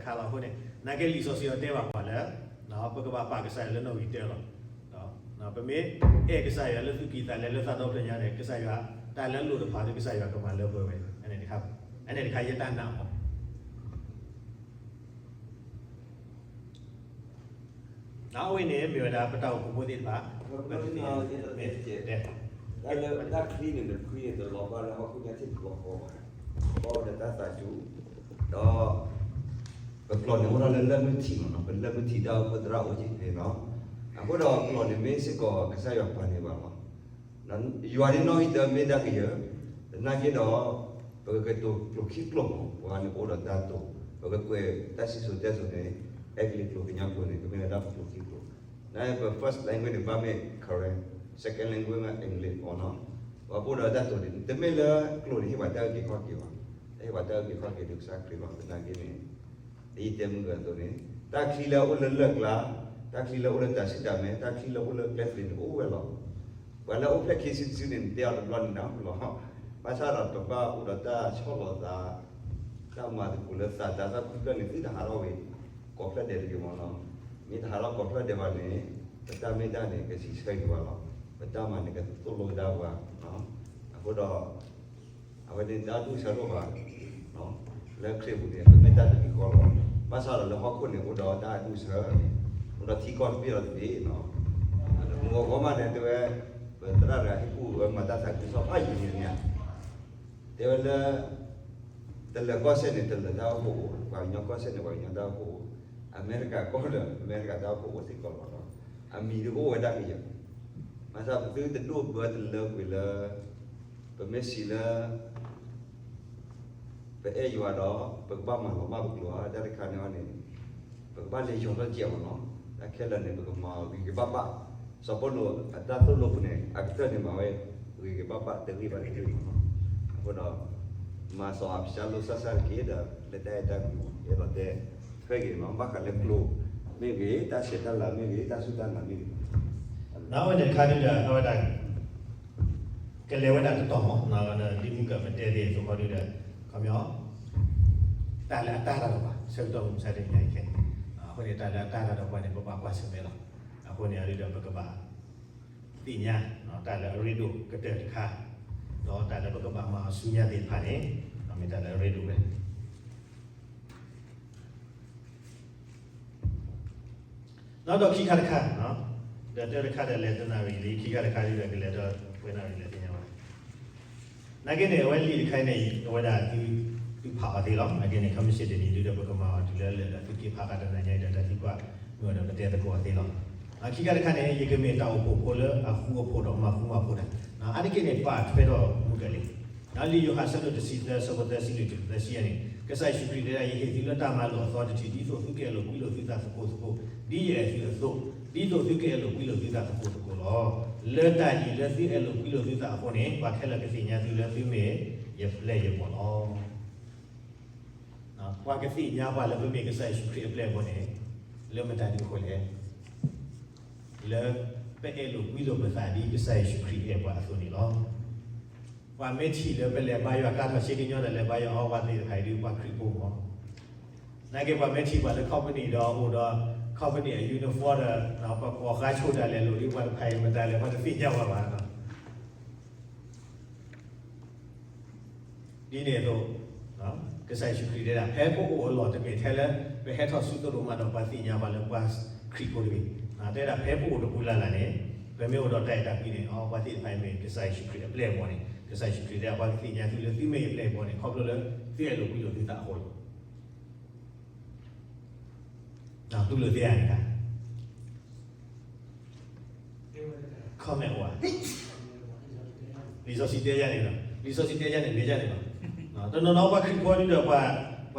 တၢ်လီၤအဃိန့ၣ် နာ်က့လံာ်စီဆှံအီၤတဲဘၣ်ပှၤလၢ ပကဘၣ်ပာ်ကစၢ်ယွၤလၢနီၣ်ဂံၢ်တၢလီၤ. ပမ့ၢ်အဲၣ်ကစၢ်ယွၤလၢသူၣ်ကံၢ်သးလဲလၢသးဒီဖျၢၣ်ညါန့ၣ် ကစၢ်ယွၤတၢ်လၢအလိၣ်တဖၣ်ဒီး ကစၢ်ယွၤကမၤလၢပှဲၤဝဲ, အန့ၣ်တခါယတၢ်နာ်အီၤ အဝဲန့ၣ် မ့ၢ်ဝဲဒၣ်ပတၢ်အိၣ်ဖှိၣ်ဖိသ့ၣ်တဖၣ် ပကသ့ၣ်ညါ တၢ်လၢတၢ်ချံန့ၣ် နချံန့ၣ် တလီၤဘၣ်လၢဟီၣ်ခိၣ်ညါထံၣ်တဘျီဃီဘၣ်, ဘၣ်ဝဲဒီးတၢ်သးစူၤ, ဒီး ပကျိာ်န့ၣ်အိၣ်ထီၣ်လၢလၢၢ်မုၢ်ထံးမ့ၢ်နီၤ, ပလၢၢ်မုၢ်ထံးတၢ်အိၣ်ဖှိၣ်သရၣ်အိၣ်က့ၤဖဲနီၤ, အဃိဒီးကျိာ်န့ၣ်မ့ၢ်စ့ၢ်ကီးကစၢ်ယွၤပာ်န့ၢ်ဘၣ်လီၤ. ယွၤဒ်နီၣ်ဂံၢ်တၢမ့ၢ်တၢ်ကယၢၤ, သနာ်က့ဒီး ပကကတိၤကျိာ်ခံကျိာ်မ့ၢ် ပှၤန့ၣ်အိၣ်ဒီးတၢ်တိာ်, ပကကွဲးတၢ်စံၣ်စိၤတဲစိၤန့ၣ် အဲကလံးကျိာ်ကညီကျိာ်န့ၣ် ကမ့ၢ်ဝဲဒၣ်ပကျိာ်ခံကျိာ်, နပ first language န့ၣ် ဘၣ်မ့ၢ် Karen, second language မ့ၢ် English အီၤနီၤ, ပှၤပအိၣ်ဒီးတၢ်တိာ်န့ၣ် တမ့ၢ်လၢကျိာ်န့ၣ်ဟ့ၣ်ပှၤတၢ်အုၣ်က့ၤခီၣ်က့ၤဘၣ်, တဟ့ၣ်ပှၤတၢ်အုၣ်က့ၤခီၣ်က့ၤဒ်ကစၢ်ခရံာ်ဘၣ်, သနာ်က့န့ၣ် ဒ်ယတဲမုၢ်ဂီၤအသိးန့ၣ် တၢ်ချံလၢအအိၣ်လၢလၢၢ်ကျါ, တၢ်ချံလၢအအိၣ်လၢတၢ်ဆံၣ်တၢ်မဲ, တၢ်ချံလၢအအိၣ်လၢကျဲသ့န့ၣ် အိၣ်ဝဲလီၤ. ပှၤလၢအအိၣ်ဖျဲၣ်ခံစုတစုန့ၣ် နတဲအီၤတဘျီန့ၣ်နၢ်ဟူလီၤ. ဘၣ်ဆၣ်ဒီးပဘၣ်အိၣ်ဒီးတၢ်ဆီၣ်လီၤသး, တၢ်မၤသကိးလၢသးတၢ်သၣ်ခုဖျၢၣ်န့ၣ် သုတဟးထီၣ်ဝဲ ကိးဖျၢၣ်ဒဲးတဂ့ၤမ့ၢ်နီၤ. မ့ၢ်တဟးထီၣ်ကိးဖျၢၣ်ဒဲးဘၣ်န့ၣ် ပတၢ်မ့ၢ်တၢ်န့ၣ် ကစံးဆၢက့ၤပှၤလီၤ. ပတၢ်မၤန့ၣ် ကသိၣ်လိဝဲဒၣ်ပှၤ, အဃိဒီး အဝဲန့ၣ်တၢ်ဒူၣ်ဆၢဒိၣ်ဘၣ်, လၢခရံာ်ပူၤန့ၣ် ပမ့ၢ်တၢ်တမံၤဃီလီၤ. ဘၣ်ဆၣ်ဒီးလၢဟီၣ်ခိၣ်န့ၣ် အိၣ်ဒီးတၢ်အဒူၣ်ဆၢ, အိၣ်ဒီးထံကီၢ်တဘ့ၣ်ဒီးတဘ့ၣ်, မုၢ်ဂီၤဂီၢ်မးန့ၣ် တဲဝဲ ပသရၣ်တဂၤဟ့ၣ်ကူၣ်ဝဲမၤတၢ်သးခုကစီၣ်ဖးယံာ်န့ၣ်, တဲဝဲလၢ တလၢၤကီၢ်စဲၣ်န့ၣ် တလၢၤတၢ်အိၣ်ဖှိၣ်အိၣ်, ပှၤကညီကီၢ်စဲၣ်န့ၣ် ပှၤကညီတၢ်အိၣ်ဖှိၣ်အိၣ်, အမဲရကၤကီၢ်ဒီး အမဲရကၤတၢ်အိၣ်ဖှိၣ်အိၣ်စ့ၢ်ကီးလီၤ. အမံၤဒ်ကအိၣ်ဝဲဒၣ်ကယဲၢ်, ဘၣ်ဆၣ်ပသုတဒိၣ်ဘၢတလၢကွံာ်လၢ ပမ့ၢ်စံးလၢ ပအဲၣ်ယွၤဒီး ပကဘၣ်မၤလီၤဘၣ်ပကျိာ်ဧါ, တၢ်တခါန့ၣ်န့ၣ် ပကဘၣ်လဲၤယီၤထီၣ်ကဲးမ့ၢ်နီၤ, တၢ်ခဲလၢာ်န့ၣ် ပကမၤဂ့ၤက့ၤဘၣ်ဘၣ်, စီၤပီလူးအတၢ်သိၣ်လိပူၤန့ၣ် အကတၢၢ်န့ၣ်မၤဝဲ ဂ့ၤက့ၤဘၣ်ဘၣ်တဂ့ၤဘၣ်တဂ့ၤမ့ၢ်နီၤ, အဃိဒီး မၤစီၤအၤဘၡါလိၣ်စၢ်စၢ်တက့ၢ်ဒီး လၢတၢ်အဲၣ်တၢ်ကွံ အဲၣ်ဒိးတဲထွဲက့ၤနီၤ, ဘၣ်ဃးလၢကျိာ်မ့ၢ်ဂ့ၤ, တၢ်ဆဲးတၢ်လၤမ့ၢ်ဂ့ၤ, တၢ်စူၢ်တၢ်နာ်မ့ၢ်ဂ့ၤ နဝဲန့ၣ်တခါဒုဒီး အဝဲဒၣ် ကလဲၤဝဲဒၣ်တတီၤမ့ၢ် ဒ်မုၢ်ကၢၢ်ပတဲသ့ၣ်အသိးဃီဒုဒီး ခီပညီ တၢ်လၢအတၢ်တၢ်ဒီးပှၤ ဆၢကတီၢ်မုၢ်မဆါတနံၤညါအံၤခဲအံၤ, အဃိန့ၣ် တၢ်လၢအတၢ်တၢ်ဒီးပှၤန့ၣ် ပဘၣ်ကွၢ်ဆၢၣ်မဲာ်လီၤ. အဃိန့ၣ် အဒုဒီးပကဘၣ်သ့ၣ်ညါ တၢ်လၢအရ့ဒိၣ်ကတၢၢ်တခါ, ဒီးတၢ်လၢပကဘၣ်မၤအီၤဆူညါသ့ၣ်တဖၣ်န့ၣ် မ့ၢ်တၢ်လၢအရ့ဒိၣ်ဝဲ ဒီးခံခါတခါ, ဒီးတၢ်တခါဒီးလဲၤတနၣ်ရံၣ်လံ, ခံခါတခါဒုဒီးကလဲၤဒီးပှဲၤနၣ်ရံၣ်လၢသ့ၣ်ညါဘၣ်. နာ်က့န့ၣ် အဝဲလံာ်တခါန့ၣ် အဝဲဒၣ်သုဖးအီၤသ့လီၤ. နာ်က့န့ၣ် ခီမ့ၢ်စ့ၢ်တနံၤဒုဒီး ပကမၤအီၤတုၤလၢလၢာ်ဒီး သုက့ၤဖးဃာ်တနၤညါအံၤဒီး တၢ်သံကွၢ်မ့ၢ်ဒီးပတဲသကိးအီၤသ့လီၤ. ခံခါတခါန့ၣ် ယကမ့ၢ်တၢ်အိၣ်ဖှိၣ်ဖိလၢအဃူအဖိးဒီးမၤဃူမၤဖိးတၢ်, အါတက့ၢ်န့ၣ် ပာ်ထွဲထီၣ်မုၢ်ကၢၢ်လံ. လံာ်ယိၤဟၣ်အဆၢဒိၣ်တဆံသၢ အဆၢဖိသၢဆံလွံၢ်တုၤသၢဆံယဲၢ်န့ၣ် ကစၢ်ယ့ၣ်ၡူးခရံာ်တဲဒၣ် ယဟ့ၣ်သုလၢတၢ်မၤလိာ်အသီတထံၣ် ဒ်သိးသုကအဲၣ်လိာ်ကွံလိာ်သုသးသကိးသကိး, ဒ်ယအဲၣ်သုအသိး, ဒ်သိးသုကအဲၣ်လိာ်ကွံလိာ်သုသးသကိးသကိးလီၤ. လၢတၢ်အံၤလၢသုအဲၣ်လိာ်ကွံလိာ်သုသးအဃိန့ၣ် ပှၤခဲလၢာ်ကသ့ၣ်ညါသုလၢသုမ့ၢ်ယပျဲၢ်ယဘီၣ်လီၤ. ပှၤကသ့ၣ်ညါပှၤလၢပမ့ၢ်ကစၢ်ယ့ၣ်ၡူးခရံာ်အပျဲၢ်အဘီၣ်န့ၣ် လၢမတၤဒ်အဃိလဲၣ်. လၢပအဲၣ်လိာ်ကွံလိာ်ပသးဒ်ကစၢ်ယ့ၣ်ၡူးခရံာ်အဲၣ်ပှၤအသိးန့ၣ်လီၤ. ပှၤမ့ၢ်ထံၣ်လၢပလဲၤဘါယွၤ ကါထီၣ်ဆ့ကညီဒီးလဲၤဘါယွၤအီၤ ပှၤသ့ၣ်တဖၣ်အံၤဒုး ပှၤခရံာ်ဖိမ့ၢ် နာ်က့ပှၤမ့ၢ်ထံၣ်ပှၤလၢ company ဒီးအိၣ်ဒီး company အ uniform ဒီး ပကိးဃါဆိတၢ်လဲၤလိာ်ဒ်ပှၤတဖၣ်အံၤ မတၤလဲၣ် ပှၤတသ့ၣ်ညါပှၤဘၣ်. ဒ်န့ၣ်အသိး ကစၢ်ယ့ၣ်ၡူးခရံာ်တဲဒၣ် ဖဲပအိၣ်အလီၢ် တမ့ၢ်ထဲလၢ ပဟဲထီၣ်ဆူသရိာ်မၤဒီး ပှၤသ့ၣ်ညါပှၤလၢပှၤခရံာ်ဖိတဂ့ၤ. တဲဒၣ်ဖဲပအိၣ်တပူၤလၢ်လၢ်န့ၣ် ပမ့ၢ်အိၣ်ဒီးတၢ်အဲၣ်တၢ်ကွံန့ၣ် အပှၤသ့ၣ်တဖၣ်အံၤမ့ၢ်ကစၢ်ယ့ၣ်ၡူးခရံာ်အပျဲၢ်အဘီၣ်န့ၣ် ကစၢ်ယ့ၣ်ၡူးခရံာ်တဲ ပှၤကသ့ၣ်ညါသုလၢသုမ့ၢ်ယပျဲၢ်အဘီၣ်န့ၣ် ခီဖျိလၢသုအဲၣ်လိာ်ကွံလိာ်သုသးအဃိလီၤ. တူၢ်လိာ်သ့ဧါန့ၣ် comment အိၣ်ဧါ. လံာ်စီဆှံတဲယၤန့ၣ်လီၤ. လံာ်စီဆှံတဲယၤန့ၣ် မ့ၢ်ယၤန့ၣ်လီၤ. တနီၤနီၤပှၤခရံာ်ဖိဒုဒီး ပှ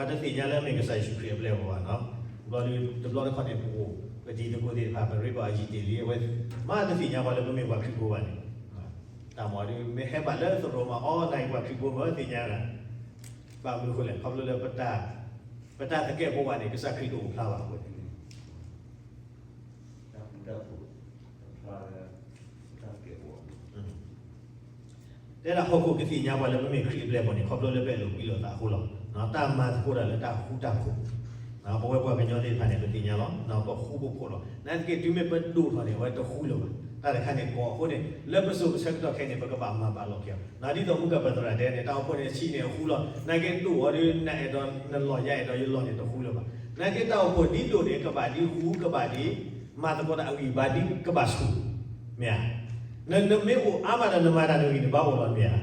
ၤတသ့ၣ်ညါလၢမ့ၢ်ကစၢ်ယ့ၣ်ၡူးခရံာ်အပျဲၢ်အဘီၣ်ဘၣ်နီၤ. ဘျီဒု တဘျီတခီၣ်န့ၣ် ပအိၣ် ပတံၤသကိးသ့ၣ်တဖၣ် ပရ့ပီအယံၤတ့ၢ်လံ အဝဲမ့ၢ်တသ့ၣ်ညါပှၤလၢပမ့ၢ်ပှၤခရံာ်ဖိဘၣ်န့ၣ် တၢ်မၤဒု မ့ၢ်ဟဲဘၣ်လၢသရိာ်မၤအီၣ်နၤအံၤပှၤခရံာ်ဖိမ့ၢ်သ့ၣ်ညါနၤ ဘၣ်မနုၤအဃိလဲၣ် ခီဖျိလၢ ပတၢ်သကဲာ်ပဝးန့ၣ် ကစၢ်ခရံာ်တအိၣ်ဖျါဘၣ်အဃိန့ၣ် တဲဒၣ်ဟီၣ်ခိၣ်ကသ့ၣ်ညါပှၤလၢပမ့ၢ်ခရံာ်အပျဲၢ်အဘီၣ်န့ၣ် ခီဖျိလၢပအဲၣ်လိာ်ကွံလိာ်သးအဃိလီၤ. တၢ်မၤသကိးတၢ်လၢတၢ်ဃူတၢ်ဖိး ပှၤကညီသ့ၣ်တဖၣ်န့ၣ် ပသ့ၣ်ညါလီၤ, ပဃူပဖိးလီၤ. နာ်သက့ တုၤမ့ၢ်ပဒိၣ်ထီၣ်န့ၣ် အဝဲတဃူလၢၤဘၣ်. တၢ်တခါန့ၣ်ကီအဃိန့ၣ် လၢပစိၤပဆၢကတီၢ်ခဲအံၤန့ၣ် ပကဘၣ်မၤဘၣ်လီၤက့ၤအီၤ. ဒ်သိးမုၢ်ကပၢၤသရၣ်တဲန့ၣ် တၢ်အိၣ်ဖှိၣ်န့ၣ်ဆံးန့ၣ်အဃူလီၤ. နာ်သက့ဒိၣ်အီၤဒီး နအဲၣ်ဒိးနလီၢ် ယအဲၣ်ဒိးယလီၢ်န့ၣ်တဃူလၢၤဘၣ်. နာ်သက့တၢ်အိၣ်ဖှိၣ်ဒ်ဒိၣ်န့ၣ် ကဘၣ်ဒ်ဃူ ကဘၣ်ဒ် မၤသကိးတၢ်အဂံၢ်ဘါဒ်ကဘၣ်ဆူၣ်, မ့ၢ်ဧါ. နမ့ၢ်အိၣ်အါမးဒီး နမၤတၢ်နဂံၢ်နဘါအိၣ်လီၤ မ့ၢ်ဧါ.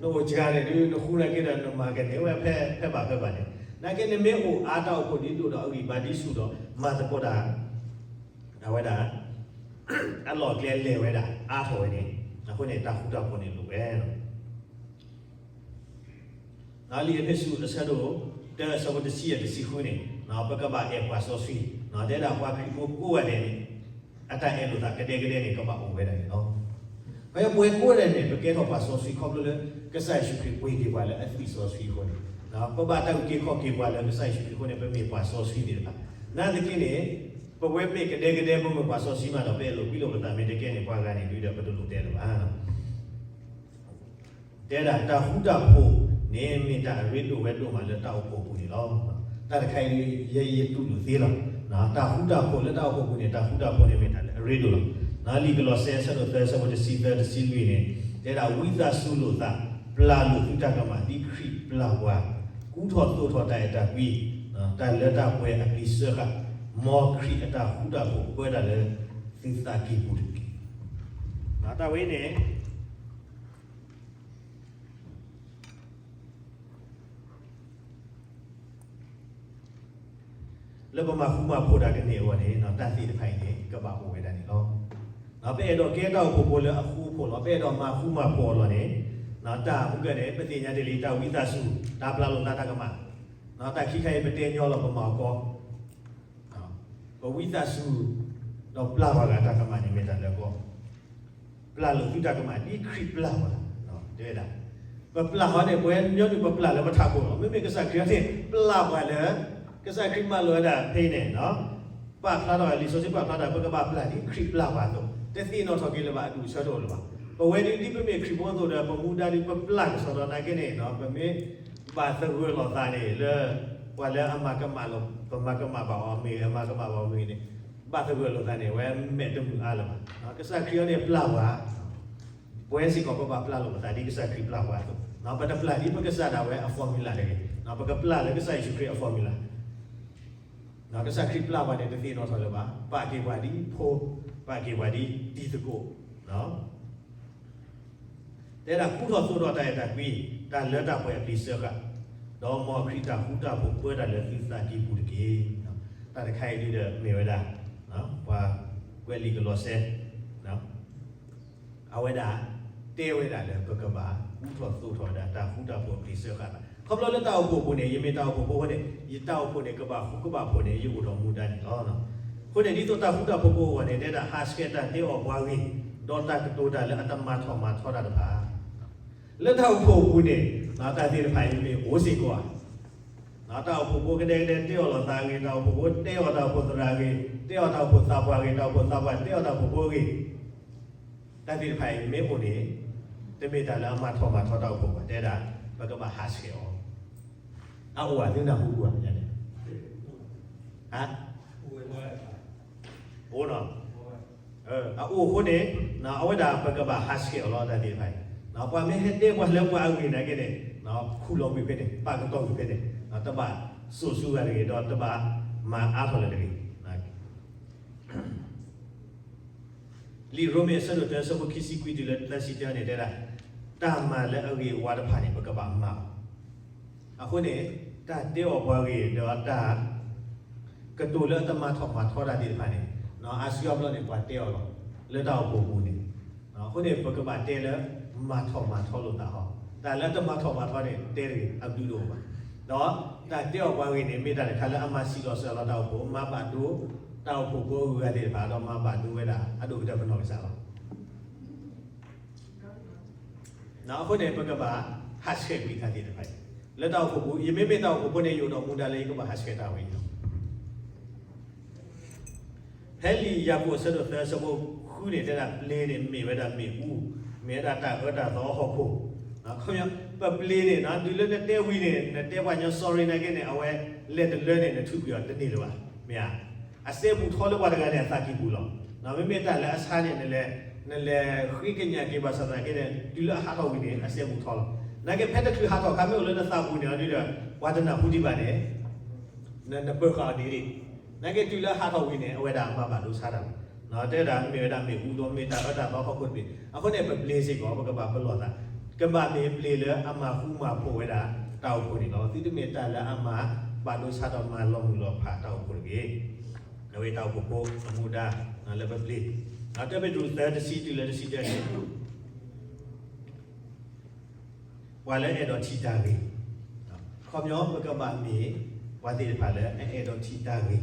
နအိၣ်စှၤန့ၣ်ဒုး နဃူနာ်သက့ဒီး နမၤကန့ၢ်ဝဲဖဲ ဖဲဘၣ်ဖဲဘၣ်န့ၣ်. နာ်သက့နမ့ၢ်အိၣ်အါ တၢ်အိၣ်ဖှိၣ်ဒ်ဒိၣ်ဒီးအဂံၢ်ဘါဒ်ဆူၣ်ဒီး မၤသကိးတၢ် အဝဲဒၣ် အလီၢ်အကျဲလဲၤဝဲဒၣ် အါထီၣ်ဝဲန့ၣ် အဃိန့ၣ် တၢ်ဃူတၢ်ဖိးန့ၣ်လိၣ်ဝဲလီၤ. လံာ်အ့းဖ့းစူးအဆၢဒိၣ်တၢ အဆၢဖိတဆံယဲၢ် တဆံဃုန့ၣ် ပကဘၣ်အဲၣ်ပှၤစီဆှံ, တဲဒၣ်ပှၤခရံာ်ဖိကိးဂၤဒဲးန့ၣ် အတၢ်အဲၣ်လိာ်သးကဒဲကဒဲန့ၣ် ကဘၣ်အိၣ်ဝဲဒၣ်န့ၣ်လီၤ. ခီဖျိပဝဲကိးဂၤဒဲးန့ၣ် ပကဲထီၣ်ပှၤစီဆှံခီဖျိလၢ ကစၢ်ယ့ၣ်ၡူးခရံာ်ပှ့ၤက့ၤပှၤလၢအသွံၣ်စီဆှံအဃိန့ၣ်, ပဘၣ်တၢ်အုၣ်က့ၤခီၣ်က့ၤပှၤလၢကစၢ်ယ့ၣ်ၡူးခရံာ်အဃိန့ၣ် ပမ့ၢ်ပှၤစီဆှံသ့ၣ်တဖၣ်. နာ်သက့န့ၣ် ပဝဲမ့ၢ်ကဒဲကဒဲ ပမ့ၢ်ပှၤစီဆှံမးဒီး ပအဲၣ်လိာ်ကွံလိာ်ပသးမ့ၢ်တကဲန့ၣ် ပှၤဂၤန့ၣ်ဒုးဒီး ပတလိၣ်တဲလၢၤဘၣ်. တဲဒၣ်တၢ်ဃူတၢ်ဖိးန့ၣ် မ့ၢ်တၢ်အရ့ဒိၣ်ဝဲဒိၣ်မးလၢတၢ်အိၣ်ဖှိၣ်အပူၤန့ၣ်လီၤ. တၢ်တခါအံၤ ယဲယတူၢ်လိာ်သ့လီၤ. တၢ်ဃူတၢ်ဖိးလၢတၢ်အိၣ်ဖှိၣ်အပူၤန့ၣ် တၢ်ဃူတၢ်ဖိးန့ၣ်မ့ၢ်တၢ်လၢအရ့ဒိၣ်လီၤ. လံာ်ကလီးစဲ အဆၢဒိၣ်သၢ အဆၢဖိတဆံသၢ တဆံလွံၢ်န့ၣ် တဲဒၣ်ဝံသးစူၤလိာ်သး ပျၢ်လိာ်သုတၢ်ကမၣ် ဒ်ခရံာ်ပျၢ်ပှၤ, ကူထီၣ်သိးထီၣ်တၢ်အဲၣ်တၢ်ကွံ, တၢ်လၢတၢ်ပှဲၤအပျံၤစၢဃာ်, မ်ခရံာ်အတၢ်ဃူတၢ်ဖိးပၢတၢ်လၢသုသးကံၢ်ပူၤတက့ၢ်. တၢ်ဝဲန့ၣ် လၢပမၤဃူမၤဖိးတၢ်ကန့ၢ်အဂီၢ်န့ၣ် တၢ်သ့ၣ်တဖၣ်အံၤန့ၣ် ကဘၣ်အိၣ်ဝဲဒၣ်န့ၣ်လီၤ. ပအဲၣ်ဒိးကဲတၢ်အိၣ်ဖှိၣ်ဖိလၢအဃူအဖိးလီၤ. ပအဲၣ်ဒိးမၤဃူမၤဖိးအီၤလီၤန့ၣ် တၢ်မုၢ်ကၢၢ်န့ၣ် ပသ့ၣ်ညါတ့ၢ်လံ တၢ်ဝံသးစူၤ တၢ်ပျၢ်လိာ်သးတၢ်ကမၣ်, တၢ်ခံခါအံၤပတဲညီလီၤပမၤအီၤကီ ပဝံသးစူၤ ဒီးပျၢ်ပှၤဂၤတၢ်ကမၣ်န့ၣ်မ့ၢ်တၢ်လၢအဂီၢ်, ပျၢ်လိာ်သုတၢ်ကမၣ် ဒ်ခရံာ်ပျၢ်ပှၤ, တဲဝဲဒၣ်, ပပျၢ်ဟီန့ၣ် ပဝဲညီနုၢ်ပပျၢ်လၢပထးခိၣ်လီၤ. မ့မ့ၢ်ကစၢ်ခရံာ်န့ၣ် ပျၢ်ပှၤလၢ ကစၢ်ခရံာ်မၤလိာ်ဝဲဒၣ်ဖဲအံၤန့ၣ် ပာ်ဖျါထီၣ် လံာ်စီဆှံပာ်ဖျါထီၣ် ပကဘၣ်ပျၢ်ဒ်ခရံာ်ပျၢ်ပှၤအသိး, တသ့ၣ်နီၣ်ထီၣ်က့ၤလၢၤဘၣ် အဒူၣ်အဆၢတအိၣ်လၢၤဘၣ်. ပဝဲဒၣ်ဒ်ပမ့ၢ်ခရံာ်ဖိအသိးဒီး ပမူဒါဒ်ပပျၢ်ကစီဒီးနာ်က့န့ၣ် ပမ့ၢ်ဘၣ်သဂၢၢ်လိာ်သးန့ၣ်လၢ ပှၤလၢအမၤကမၣ်လိာ် ပမၤကမၣ်ဘၣ်အီၤမ့ၢ်ဂ့ၤ မၤကမၣ်ဘၣ်အီၤမ့ၢ်ဂ့ၤန့ၣ် ဘၣ်သဂၢၢ်လိာ်သးန့ၣ် အဝဲမဲာ်တမုာ်အါလၢၤဘၣ်. ကစၢ်ခရံာ်အံၤန့ၣ်ပျၢ်ပှၤ, ပဝဲစ့ၢ်ကီးပဘၣ်ပျၢ်လိာ်ပသးဒ်ကစၢ်ခရံာ်ပျၢ်ပှၤအသိး, ပတပျၢ်ဒ်ပကစၢ်ဒၣ်ဝဲအ formula တဂ့ၤ, ပကပျၢ်လၢကစၢ်ယ့ၣ်ၡူးခရံာ်အ formula. ကစၢ်ခရံာ်ပျၢ်ပှၤန့ၣ် တသ့ၣ်နီၣ်ထီၣ်လၢၤဘၣ်, ပာ်က့ၤပှၤဒ်ဖိ, ပာ်က့ၤပှၤဒ်တံၤသကိး, တဲဒၣ်ကူထီၣ်သိးထီၣ်တၢ်အဲၣ်တၢ်ကွံ, တၢ်လၢတၢ်ပှဲၤအပျံၤစၢဃာ်, ဒီးမ်ခရံာ်တၢ်ဃူတၢ်ဖိးပၢတၢ်လၢသုသးကံၢ်ပူၤတက့ၢ်. တၢ်တခါအံၤဒုးဒီးမ့ၢ်ဝဲဒၣ် ပှၤကွဲးလံာ်ကလီးစဲ အဝဲဒၣ်တဲဝဲဒၣ်လၢပကဘၣ်ကူထီၣ်သိးထီၣ်ဝဲဒၣ် တၢ်ဃူတၢ်ဖိးအပျံၤစၢဃာ်သး. ခီဖျိလၢတၢ်အိၣ်ဖှိၣ်အပူၤန့ၣ် ယမ့ၢ်တၢ်အိၣ်ဖှိၣ်ဖိအဃိန့ၣ် ယတၢ်အိၣ်ဖှိၣ်န့ၣ် ကဘၣ်ဃူကဘၣ်ဖိးန့ၣ် ယအိၣ်ဒီးမူဒါန့ၣ်လီၤ. အဃိန့ၣ် ဒ်သိးတၢ်ဃူတၢ်ဖိးဖိအဂီၢ်န့ၣ် တဲဒၣ်ဟးဆှဲးတၢ်တဲအီၣ်ပှၤဂ့ၢ်, ဒီးတၢ်ကတိၤတၢ်လၢအတမၤထီၣ်မၤထီတၢ်တဖၣ် လၢတၢ်အိၣ်ဖှိၣ်အပူၤန့ၣ် တၢ်သ့ၣ်တဖၣ်အံၤမ့ၢ်အိၣ်စ့ၢ်ကီးဧါ. တၢ်အိၣ်ဖှိၣ်ဖိကဒဲကဒဲတဲအီၣ်လိာ်သးအဂ့ၢ်, တၢ်အိၣ်ဖှိၣ်ဖိတဲအီၣ်တၢ်အိၣ်ဖှိၣ်သရၣ်အဂ့ၢ်, တဲအီၣ်တၢ်အိၣ်ဖှိၣ်သးပှၢ်အဂ့ၢ်, တၢ်အိၣ်ဖှိၣ်သးပှၢ်တဲအီၣ်တၢ်အိၣ်ဖှိၣ်ဖိအဂ့ၢ်, တၢ်သ့ၣ်တဖၣ်အံၤမ့ၢ်အိၣ်န့ၣ် တမ့ၢ်တၢ်လၢအမၤထီၣ်မၤထီတၢ်အိၣ်ဖှိၣ်ဘၣ်. တဲဒၣ် ပကဘၣ်ဟးဆှဲးအီၤ. အအိၣ်ဧါ သုနၢ်ဟူဧါ ညါန့ၣ်, ဟါ, အိၣ်နီၤ. အအိၣ်အဃိန့ၣ် အဝဲဒၣ်ပကဘၣ်ဟးဆှဲးအီၤလီၤ တၢ်သ့ၣ်တဖၣ်အံၤ. ပှၤမ့ၢ်ဟဲတဲပှၤလၢပှၤအဂ့ၢ်နာ်က့န့ၣ် ခူၣ်လီၤကွံာ်ဖဲန့ၣ် ပာ်ကတီၤကွံာ်ဖဲန့ၣ် တဘၣ်စိာ်ဆူဂၤတဂ့ၤ ဒီးတဘၣ်မၤအါထီၣ်လၢၤတဂ့ၤ. လံာ်ရိမ့ၤအဆၢဒိၣ်တၢ အဆၢဖိခံဆံခွံတုၤလၢသၢဆံတၢန့ၣ်တဲဒၣ် တၢ်မၤလၢအဂ့ၤအဝါတဖၣ်န့ၣ် ပကဘၣ်မၤအီၤ. အဃိန့ၣ် တၢ်တဲအီၣ်ပှၤဂ့ၢ်ဒီးတၢ်ကတိၤလၢအတမၤထီၣ်မၤထီတၢ်သ့ၣ်တဖၣ်န့ၣ် အါစုအါဘျီန့ၣ် ပှၤတဲအီၤလီၤ လၢတၢ်အိၣ်ဖှိၣ်အပူၤန့ၣ်. အဃိန့ၣ် ပကဘၣ်တဲလၢမၤထီၣ်မၤထီလိာ်သးဟီ. တၢ်လၢတမၤထီၣ်မၤထီန့ၣ် တဲတဂ့ၤ အဘျုးတအိၣ်ဘၣ်. ဒီးတၢ်တဲအီၣ်ပှၤဂ့ၢ်န့ၣ် မ့ၢ်တၢ်တခါလၢအမၤစံးလီၤစၢၤလီၤတၢ်အိၣ်ဖှိၣ်, မၤဘၣ်ဒိတၢ်အိၣ်ဖှိၣ်ဖိအဂုၤအဂၤသ့ၣ်တဖၣ် ဒီးမၤဘၣ်ဒိဝဲဒၣ်အဒိၣ်ကတၢၢ်ပနီၢ်ကစၢ်လီၤ. အဃိန့ၣ် ပကဘၣ်ဟးဆှဲးကွံာ်တၢ်သ့ၣ်တဖၣ်အံၤ လၢတၢ်အိၣ်ဖှိၣ်ပူၤ. ယမ့မ့ၢ်တၢ်အိၣ်ဖှိၣ်ဖိန့ၣ် ယအိၣ်ဒီးမူဒါလၢယကဘၣ်ဟးဆှဲးတၢ်ဝဲအံၤလီၤ. ဖဲလံာ်ယၤကိာ်အဆၢဒိၣ်သၢအဆၢဖိဃုန့ၣ် တဲဒၣ်ပျ့ၤန့ၣ်မ့ၢ်ဝဲဒၣ်မ့ၣ်အူ, မ့ၢ်ဝဲဒၣ်တၢ်အၢတၢ်သီအဟီၣ်ခိၣ်. ပပျ့ၤန့ၣ် တုၤလၢနတဲဝံၤန့ၣ် နတဲပှၤကညီ sorry နာ်က့န့ၣ် အဝဲလဲၤတလၢန့ၣ် နထုးကွံာ်အီၤတန့ၢ်လၢၤဘၣ်. မ့ၢ်ဧါ, အစဲဘူးထီလၢပှၤတဂၤန့ၣ်အသးကံၢ်ပူၤလီၤ. မ့မ့ၢ်တၢ်လၢအဆါန့ၣ် နလဲၤ နလဲၤဃ့ကညးက့ၤဘၣ်ဆၣ်သနာ်က့န့ၣ် တုၤလၢအဟးထီၣ်ဝံၤန့ၣ် အစဲဘူးထီလီၤ. သနာ်က့ဖဲတချုးဟးထီၣ်အခါ မ့ၢ်အိၣ်လၢနသးပူၤန့ၣ်ဒီး ပှၤတနၢ်ဟူဒံးဘၣ်န့ၣ် နပၢၤဃာ်အီၤဒ်န့ၣ်, သနာ်က့တုၤလၢအဟးထီၣ်ဝံၤန့ၣ် အဝဲဒၣ်အမၤဘၣ်ဒိဆါတၢ်လီၤ. တဲဒၣ်မ့ၢ်ဝဲဒၣ်မ့ၣ်အူဒီး မ့ၢ်တၢ်အၢတၢ်သီဟီၣ်ခိၣ်တဘ့ၣ်, အဃိန့ၣ် ပဘျ့စ့ၢ်ကီး ပကဘၣ်ပလီၢ်သး, ကဘၣ်မ့ၢ်ဘျ့လၢအမၤဃူမၤဖိးဝဲဒၣ်တၢ်အိၣ်ဖှိၣ်န့ၣ်လီၤ. သုတမ့ၢ်တၢ်လၢအမၤဘၣ်ဒိဆါဒီးမၤလီၤမုၢ်လီၤဖးတၢ်အိၣ်ဖှိၣ်တဂ့ၤ. အဝဲတၢ်အိၣ်ဖှိၣ်ဖိအမူဒါလၢပဘျ့, တၢ်ပ့းတရူးသၢ တဆံတုၤလၢတဆံတၢန့ၣ် ပှၤလၢအအဲၣ်ဒိးထံၣ်တၢ်ဂ့ၤ, ခီပညီပကဘၣ်မ့ၢ်ပှၤသ့ၣ်တဖၣ်လၢအအဲၣ်ဒိးထံၣ်တၢ်ဂ့ၤ,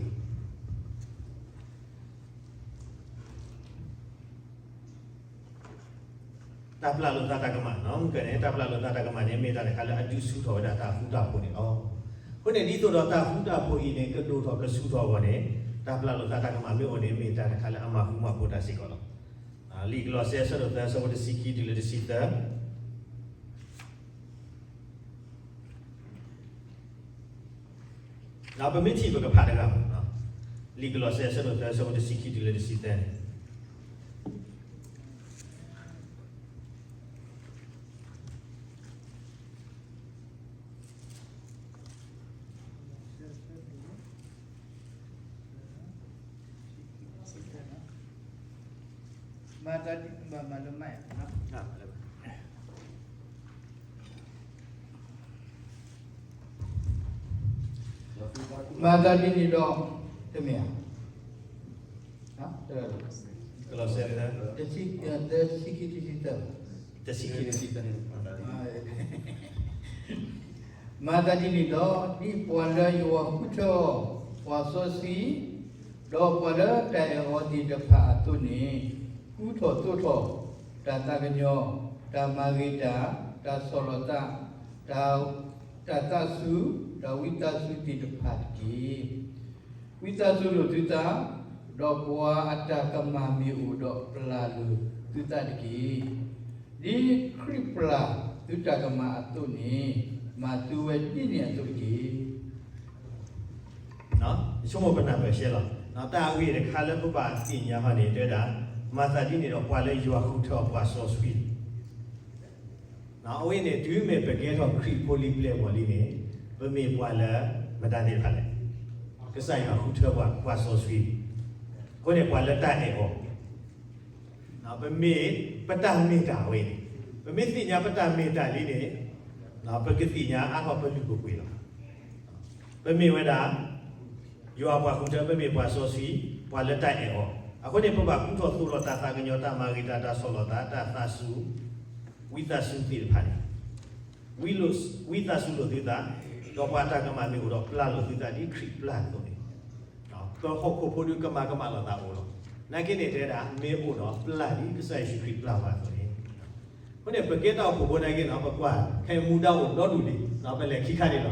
တၢ်ပျၢ်လိာ်သးတၢ်ကမၣ်, တၢ်ပျၢ်လိာ်သးတၢ်ကမၣ်န့ၣ် မ့ၢ်တၢ်တခါလၢအဒုးဆူၣ်ထီၣ်ဝဲဒၣ်တၢ်ဃူတၢ်ဖိးန့ၣ်လီၤ. အဃိန့ၣ် ဒ်သိးဒီးတၢ်ဃူတၢ်ဖိးအံၤန့ၣ် ကဒိၣ်ထီၣ်ကဆူၣ်ထီၣ်အဂီၢ်န့ၣ် တၢ်ပျၢ်လိာ်သးတၢ်ကမၣ်မ့ၢ်အိၣ်န့ၣ် မ့ၢ်တၢ်တခါလၢအမၤဃူမၤဖိးတၢ်စ့ၢ်ကီးလီၤ. လံာ်ကလီးစဲအဆၢဒိၣ်သၢ အဆၢဖိတဆံခံတုၤလၢတဆံသၢ ပမ့ၢ်ထံၣ်ပကဖးတဂၤမး, လံာ်ကလီးစဲအဆၢဒိၣ်သၢ အဆၢဖိတဆံခံတုၤလၢတဆံသၢန့ၣ် မၤတၢ်ဒ်, ဘၣ်မၤလၢမး, မၤတၢ်ဒ်န့ၣ်ဒီး, တမ့ၢ်ဧါ, ကလီးစဲ, တဆံခံ, တဆံခံ, တဆံသၢ, တဆံခံ, တဆံသၢ မၤသးဒ်န့ၣ်ဒီး, ဒ်ပှၤလၢယွၤဃုထၢအီၤ ပှၤစီဆှံ, ဒီးပှၤလၢတၢ်အဲၣ်အီၤသ့ၣ်တဖၣ်အသိးန့ၣ်, ကူထီၣ်သိးထီၣ်တၢ်သးကညီၤ, တၢ်မၤဂ့ၤတၢ်, တၢ်ဆီၣ်လီၤသး, တၢ်, တၢ်သးစူၤ, တၢ်ဝံသးစူၤသ့ၣ်တဖၣ်တက့ၢ်. ဝံသးစူၤလိာ်သုသး, ဒီးပှၤအတၢ်ကမၣ်မ့ၢ်အိၣ်ဒီးပျၢ်လိာ်သုသးတက့ၢ်. ဒ်ခရံာ်ပျၢ်သုတၢ်ကမၣ်အသိးန့ၣ်, မၤသုဝဲဒ်န့ၣ်အသိးတက့ၢ်. ယဆိကမိၣ်ပနၢ်ပၢၢ်ရှဲလီၤ. တၢ်အဂ့ၢ်တခါလၢပဘၣ်သ့ၣ်ညါဟီန့ၣ် တဲဝဲဒၣ်, မၤသးဒ်န့ၣ်ဒီး ပှၤလၢယွၤဃုထၢအီၤပှၤစီဆှံ အဝဲန့ၣ် တုၤမ့ၢ်ပကဲထီၣ်ခရံာ်ဖိလံပျဲၢ်ဘီၣ်လံန့ၣ်, ပမ့ၢ်ပှၤလၢမတၤသ့ၣ်တဖၣ်လဲၣ်. ကစၢ်ယွၤဃုထၢပှၤ ပှၤစီဆှံ, အဃိန့ၣ် ပှၤလၢတၢ်အဲၣ်အီၤ, ပမ့ၢ်ပတၢ်မ့ၢ်တၢ်ဝဲန့ၣ်, ပမ့ၢ်သ့ၣ်ညါပတၢ်မ့ၢ်တၢ်လံန့ၣ်, ပကသ့ၣ်ညါအါထီၣ်ပလုၢ်ပပှ့ၤလီၤ. ပမ့ၢ်ဝဲဒၣ် ယွၤပှၤဃုထၢ, ပမ့ၢ်ပှၤစီဆှံ, ပှၤလၢတၢ်အဲၣ်အီၤ, အဃိန့ၣ် ပဘၣ်ကူထီၣ်သိးထီၣ်တၢ်သးကညီၤ, တၢ်မၤဂ့ၤတၢ်, တၢ်ဆီၣ်လီၤသး, တၢ်သးစူၤ, ဝံသးစူၤသ့ၣ်တဖၣ်န့ၣ်, ဝံသးစူၤလိာ်သုသး, ဒီးပှၤအတၢ်ကမၣ်မ့ၢ်အိၣ်ဒီးပျၢ်လိာ်သုသးဒ်ခရံာ်ပျၢ်အသိးန့ၣ်, ပဟီၣ်ခိၣ်ဖိဒုးကမၤကမၣ်လိာ်သးအိၣ်လီၤ. နာ်က့န့ၣ်တဲဒၣ် မ့ၢ်အိၣ်ဒီးပျၢ်ဒ်ကစၢ်ယ့ၣ်ၡူးခရံာ်ပျၢ်ပှၤအသိးန့ၣ် အဃိန့ၣ် ပကဲတၢ်အိၣ်ဖှိၣ်ဖိနာ်က့န့ၣ် ပကွၢ်ခဲအံၤမူဒါအိၣ်ဒီဒူၣ်လံ, ပလဲၤခံခါန့ၣ်လီၤ.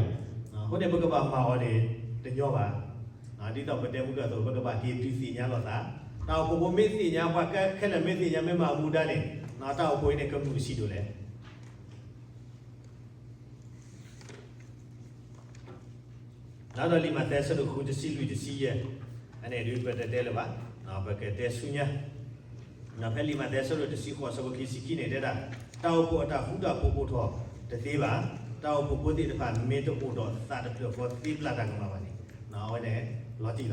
အဃိန့ၣ် ပကဘၣ်မၤအီၤန့ၣ် တညီဘၣ်. ဒ်သိးပတဲမုၢ်ကၢၢ်အသိး ပကဘၣ်က့ၤဒုးသ့ၣ်ညါလိာ်သး, တၢ်အိၣ်ဖှိၣ်ဖိမ့ၢ်သ့ၣ်ညါ ပှၤခဲလၢာ်မ့ၢ်သ့ၣ်ညါ မ့ၢ်မၤအမူဒါန့ၣ် တၢ်အိၣ်ဖှိၣ်အံၤန့ၣ် ကမုာ်ဆံးဒိၣ်လဲၣ်. ဒီးလံာ်မးသဲအဆၢဒိၣ်ဃု တဆံလွံၢ် တဆံယဲၢ်, အန့ၣ်ဒုးပတတဲလၢၤဘၣ်, ပကတဲဆူညါ. ဖဲလံာ်မးသဲအဆၢဒိၣ်တဆံဃိး အဆၢဖိခံဆံခံန့ၣ် တဲဒၣ်, တၢ်အိၣ်ဖှိၣ်အတၢ်ဃူတၢ်ဖိးအိၣ်ထီၣ်တသ့ဘၣ်. တၢ်အိၣ်ဖှိၣ်ဖိသ့ၣ်တဖၣ် မ့ၢ်တအိၣ်ဒီးသးတဖျၢၣ်ဃီသ့ပျၢ်တၢ်ကမၣ်ဘၣ်န့ၣ်, အဝဲန့ၣ် လီၤတံၢ်လီၤ.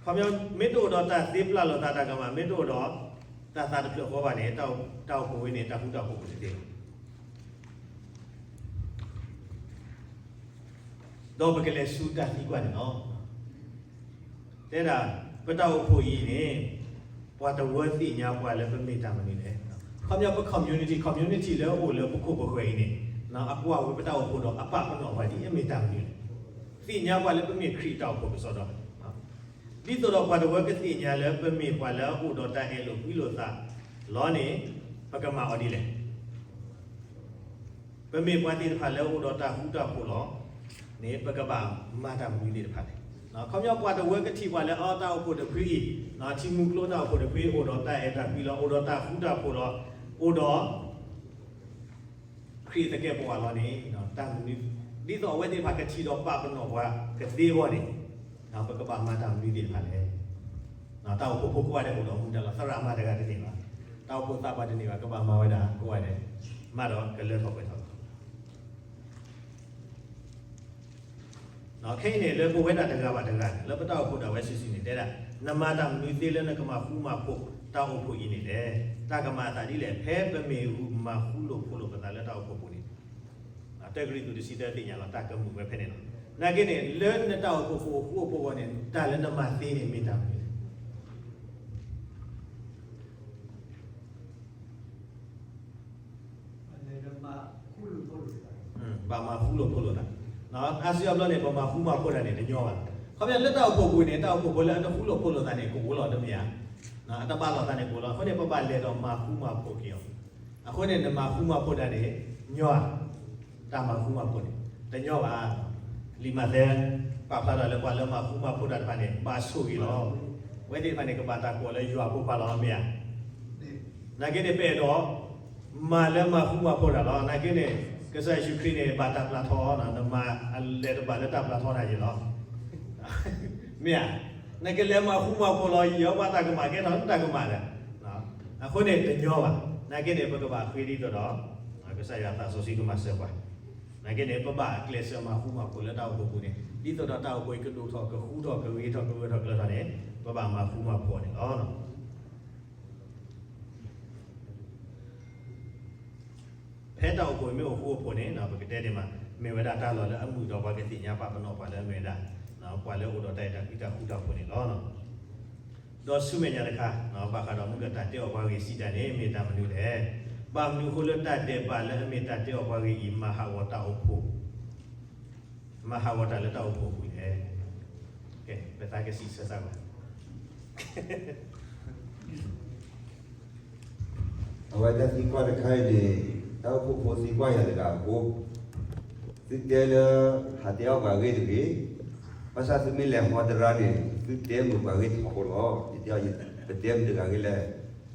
ခီပညီ မ့ၢ်တအိၣ်ဒီးတၢ်သ့ပျၢ်လိာ်သးတၢ်ကမၣ်, မ့ၢ်တအိၣ်ဒီးတၢ်သးတဖျၢၣ်ဃီဘၣ်န့ၣ်, တၢ်အိၣ်ဖှိၣ်ဝဲန့ၣ် တၢ်ဃူတၢ်ဖိးအိၣ်တသ့ဘၣ်. ဒီးပကလဲၤဆူတၢ်သံကွၢ်န့ၣ်လီၤ. တဲဒၣ် ပတၢ်အိၣ်ဖှိၣ်အံၤန့ၣ် ပှၤတဝၢသ့ၣ်ညါပှၤလၢပမ့ၢ်တၢ်မနုၤလဲၣ်. ခီပညီ ပ community, community လၢအအိၣ်လၢပခိၣ်ပဃၢၤအံၤန့ၣ် အကွၢ်ဝဲပတၢ်အိၣ်ဖှိၣ်ဒီးအပာ်ပနီၣ်ပှၤဒ်အမ့ၢ်တၢ်မနုၤလဲၣ်. သ့ၣ်ညါပှၤလၢပမ့ၢ်ခရံာ်တၢ်အိၣ်ဖှိၣ်ကစီဒီ, ဒ်သိးဒီးပှၤတဝၢကသ့ၣ်ညါလၢပမ့ၢ်ပှၤလၢအအိၣ်ဒီးတၢ်အဲၣ်လိာ်ကွံလိာ်သးလီၤန့ၣ် ပကမၤအီၤဒ်လဲၣ်. ပမ့ၢ်ပှၤသ့ၣ်တဖၣ်လၢအအိၣ်ဒီးတၢ်ဃူတၢ်ဖိးလီၤန့ၣ် ပကဘၣ်မၤတၢ်မနုၤသ့ၣ်တဖၣ်လဲၣ်. ခီပညီ ပှၤတဝၢကထံၣ်ပှၤလၢအတၢ်အိၣ်ဖှိၣ်တဖုအံၤ, ထံမူကျိတၢ်အိၣ်ဖှိၣ်တဖုအံၤ အိၣ်ဒီးတၢ်အဲၣ်တၢ်ကွံလီၤ, အိၣ်ဒီးတၢ်ဃူတၢ်ဖိးလီၤ, အိၣ်ဒီး ခရံာ်သကဲးပဝးလီၤန့ၣ် တၢ်မနုၤ, ဒ်သိးအဝဲသ့ၣ်တဖၣ်ကထံၣ်ဒီးပာ်ပနီၣ်ပှၤကသ့အဂီၢ်န့ၣ်, ပကဘၣ်မၤတၢ်မနုၤသ့ၣ်တဖၣ်လဲၣ်. တၢ်အိၣ်ဖှိၣ်ဖိကိးဂၤဒဲးအိၣ်ဒီးမူဒါလီၤ. သရၣ်မၤတဂၤတန့ၢ်ဘၣ်, တၢ်အိၣ်ဖှိၣ်သးပှၢ်တန့ၢ်ဘၣ်, ကဘၣ်မၤဝဲဒၣ်ကိးဂၤဒဲး, မၤဒီးကလၢထီၣ်ပှဲၤထီၣ်လီၤ. ခဲအံၤန့ၣ် လၢပဝဲဒၣ်တဂၤဘၣ်တဂၤ လၢပတၢ်အိၣ်ဖှိၣ်ဒၣ်ဝဲစုာ်စုာ်န့ၣ် တဲဒၣ် နမၤတၢ်မနုၤသ့လၢနကမၤဃူမၤဖိးတၢ်အိၣ်ဖှိၣ်အံၤန့ၣ်လဲၣ်. တၢ်ကမၤအသးဒ်လဲၣ်, ဖဲပမ့ၢ်ဂုာ်မၤဃူလိာ်ဖိးလိာ်ပသးလၢတၢ်အိၣ်ဖှိၣ်ပူၤန့ၣ် တၢ ကရံၣ်သူး တဆံသၢ သ့ၣ်ညါလီၤ တၢ်ကမုာ်ဝဲဖဲန့ၣ်လီၤ. နာ်က့န့ၣ် လၢနတၢ်အိၣ်ဖှိၣ်ဖိအဃိအဖိအဂီၢ်န့ၣ် တၢ်လၢနမၤသ့န့ၣ်မ့ၢ်တၢ်မနုၤလဲၣ်. ဘၣ်မၤဃူလိာ်ဖိးလိာ်သး. အါစုအါဘျီန့ၣ် ပမၤဃူမၤဖိးတၢ်န့ၣ် တညီဘၣ်. ခီပညီလၢတၢ်အိၣ်ဖှိၣ်ပူၤန့ၣ် တၢ်အိၣ်ဖှိၣ်ဖိလၢအတဃူလိာ်ဖိးလိာ်သးန့ၣ် ကအိၣ်လီၤတမ့ၢ်ဧါ. အတဘၣ်လိာ်သးန့ၣ်ကအိၣ်လီၤ. အဃိန့ၣ် ပဘၣ်လဲၤဒီးမၤဃူမၤဖိးက့ၤအီၤ. အဃိန့ၣ် နမၤဃူမၤဖိးတၢ်န့ၣ် ညီဧါ. တၢ်မၤဃူမၤဖိးန့ၣ် တညီဘၣ်. လံာ်မးသဲ ပာ်ဖျါထီၣ်လၢပှၤလၢမၤဃူမၤဖိးတၢ်တဖၣ်န့ၣ် ဘၣ်ဆိၣ်ဂ့ၤလီၤ. အဝဲသ့ၣ်တဖၣ်န့ၣ် ကဘၣ်တၢ်ကိးလၢယွၤဖိခွါလီၤ မ့ၢ်ဧါ. နာ်က့န့ၣ် ပအဲၣ်ဒိး မၤလၢမၤဃူမၤဖိးတၢ်လီၤ. နာ်က့န့ၣ် ကစၢ်ယ့ၣ်ၡူးခရံာ်န့ၣ် ဘၣ်တၢ်ပျၢ်ထီ, နမၤအလဲၤတဘၣ်လၢတၢ်ပျၢ်ထီနၤယ့ၢ်လီၤ. မ့ၢ်ဧါ. နကလဲၤမၤဃူမၤဖိးလီၤ ယပှၤတၢ်ကမၣ်ကဲထီၣ်နတၢ်ကမၣ်ဒီး အဃိန့ၣ်တညီဘၣ်. နာ်က့န့ၣ် ပကဘၣ်ဃ့ဒ်သိးဒီး ကစၢ်ယွၤသးစီဆှံကမၤစၢၤပှၤ. နာ်က့န့ၣ် ပဘၣ်ကျဲးစၢးမၤဃူမၤဖိးလၢတၢ်အိၣ်ဖှိၣ်ပူၤန့ၣ် ဒ်သိးဒီးတၢ်အိၣ်ဖှိၣ်အံၤကဒိၣ်ထီၣ်ကဃူထီၣ်ကဂ့ၤထီၣ်ကဂၢၢ်ထီၣ်ကျၢၤထီၣ်န့ၣ် ပဘၣ်မၤဃူမၤဖိးန့ၣ်လီၤ. ဖဲတၢ်အိၣ်ဖှိၣ်မ့ၢ်အိၣ်ဃူအိၣ်ဖိးန့ၣ် ပကတဲန့ၣ်မး မ့ၢ်ဝဲဒၣ်တၢ်လီၢ်လၢအမုာ်ဒီးပှၤကသ့ၣ်ညါပာ်ပနီၣ်ပှၤလၢအမ့ၢ်ဝဲဒၣ် ပှၤလၢအအိၣ်ဒီးတၢ်အဲၣ်တၢ်ကွံတၢ်ဃူတၢ်ဖိးန့ၣ်လီၤ. ဒီးဆူမဲာ်ညါတခါ ဘၣ်ဃးဒီးမုၢ်ကတၢ်တဲအီၣ်ပှၤဂ့ၢ်စံးတၢ်န့ၣ် မ့ၢ်တၢ်မနုၤလဲၣ်. ဘၣ်မနုၤအဃိလၢတၢ်ဒဲးဘးလၢအမ့ၢ်တၢ်တဲအီၣ်ပှၤဂ့ၢ်အံၤ မၤဟးဂီၤတၢ်အိၣ်ဖှိၣ် မၤဟးဂီၤတၢ်လၢတၢ်အိၣ်ဖှိၣ်အပူၤလဲၣ်. ကဲ ပသးကစံးဆၢသးဘၣ်. အဝဲတၢ်သံကွၢ်တခါအံၤန့ၣ် တၢ်အိၣ်ဖှိၣ်ဖိသံကွၢ်ယၤတဂၤအဃိ, သုတဲလၢ ဟးတဲအီၣ်ပှၤဂ့ၢ်တဂ့ၤ, ဘၣ်ဆၣ်သုမ့ၢ်လဲၤဟီတရါန့ၣ် သုတဲမုာ်ပှၤဂ့ၢ်ထီဘိလီၤ. ယတဲအီၤ ပတဲမုာ်တဂၤဂ့ၢ်လဲၣ်,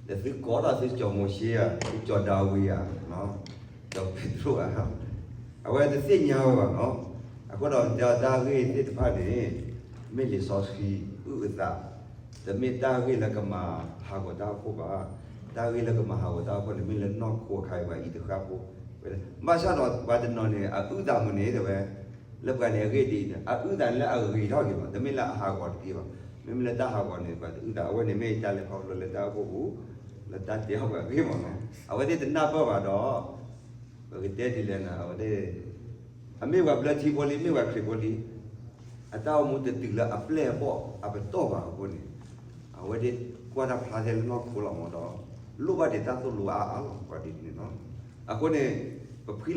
ဒီးသုကိးထီၣ်သုကၠီၤမိၤၡ့ဧါ, သုကၠီၤဒၤဝံးဧါ, ကၠီၤပ့းတရူးဧါ, အဝဲတသ့ၣ်ညါဝဲဘၣ်နီၤ. အဃိဒီးတၢ်ဂ့ၢ်သ့ၣ်တဖၣ်န့ၣ် မ့ၢ်လံာ်စီဆှံအုၣ်အသး, တမ့ၢ်တၢ်ဂ့ၢ်လၢကမၤဟးဂီၤတၢ်အိၣ်ဖှိၣ်ဘၣ်. တၢ်ဂ့ၢ်လၢကမၤဟးဂီၤတၢ်အိၣ်ဖှိၣ်န့ၣ် မ့ၢ်လၢနီၢ်ခိအခါအံၤ ပှၤအံၤတဃၣ်ဖိ, ဘၣ်ဆၣ်ဒီးပှၤတနီၤန့ၣ် အအုၣ်သးမုာ်န့ၣ်တဲဝဲ, လၢပှၤန့ၣ်အဂ့ၢ်ဒ်အံၤန့ၣ် အအုၣ်သးန့ၣ်လၢအဂ့ၤထီၣ်က့ၤလီၤ, တမ့ၢ်လၢအဟးဂီၤတက့ၢ်ဘၣ်. မ့မ့ၢ်လၢတၢ်ဟးဂီၤန့ၣ် ပှၤတအုၣ်သး, အဝဲန့ၣ်မ့ၢ်တၢ်လဲၤခီဖျိလၢတၢ်အိၣ်ဖှိၣ်ပူၤ, လၢတၢ်တဲအီၣ်ပှၤဂ့ၢ်မ့ၢ်နီၤ. အဝဲသ့ၣ်တနၢ်ပၢၢ်ဘၣ်ဒီး ပကတဲဒ်လဲၣ်န့ၣ် အဝဲသ့ၣ် အမ့ၢ်ပှၤဘျၢထံဖိလံ, မ့ၢ်ပှၤခရံာ်ဖိလံ, အတၢ်အိၣ်မူတတုၤလၢအပျဲၢ်အဘီၣ်အပတီၢ်ဘၣ်အဃိန့ၣ်, အဝဲသ့ၣ်ကွၢ်တၢ်ဖျါထဲလၢနီၢ်ခိလီၤမ့ၢ်ဒီး လိၣ်ဘၣ်ဒံး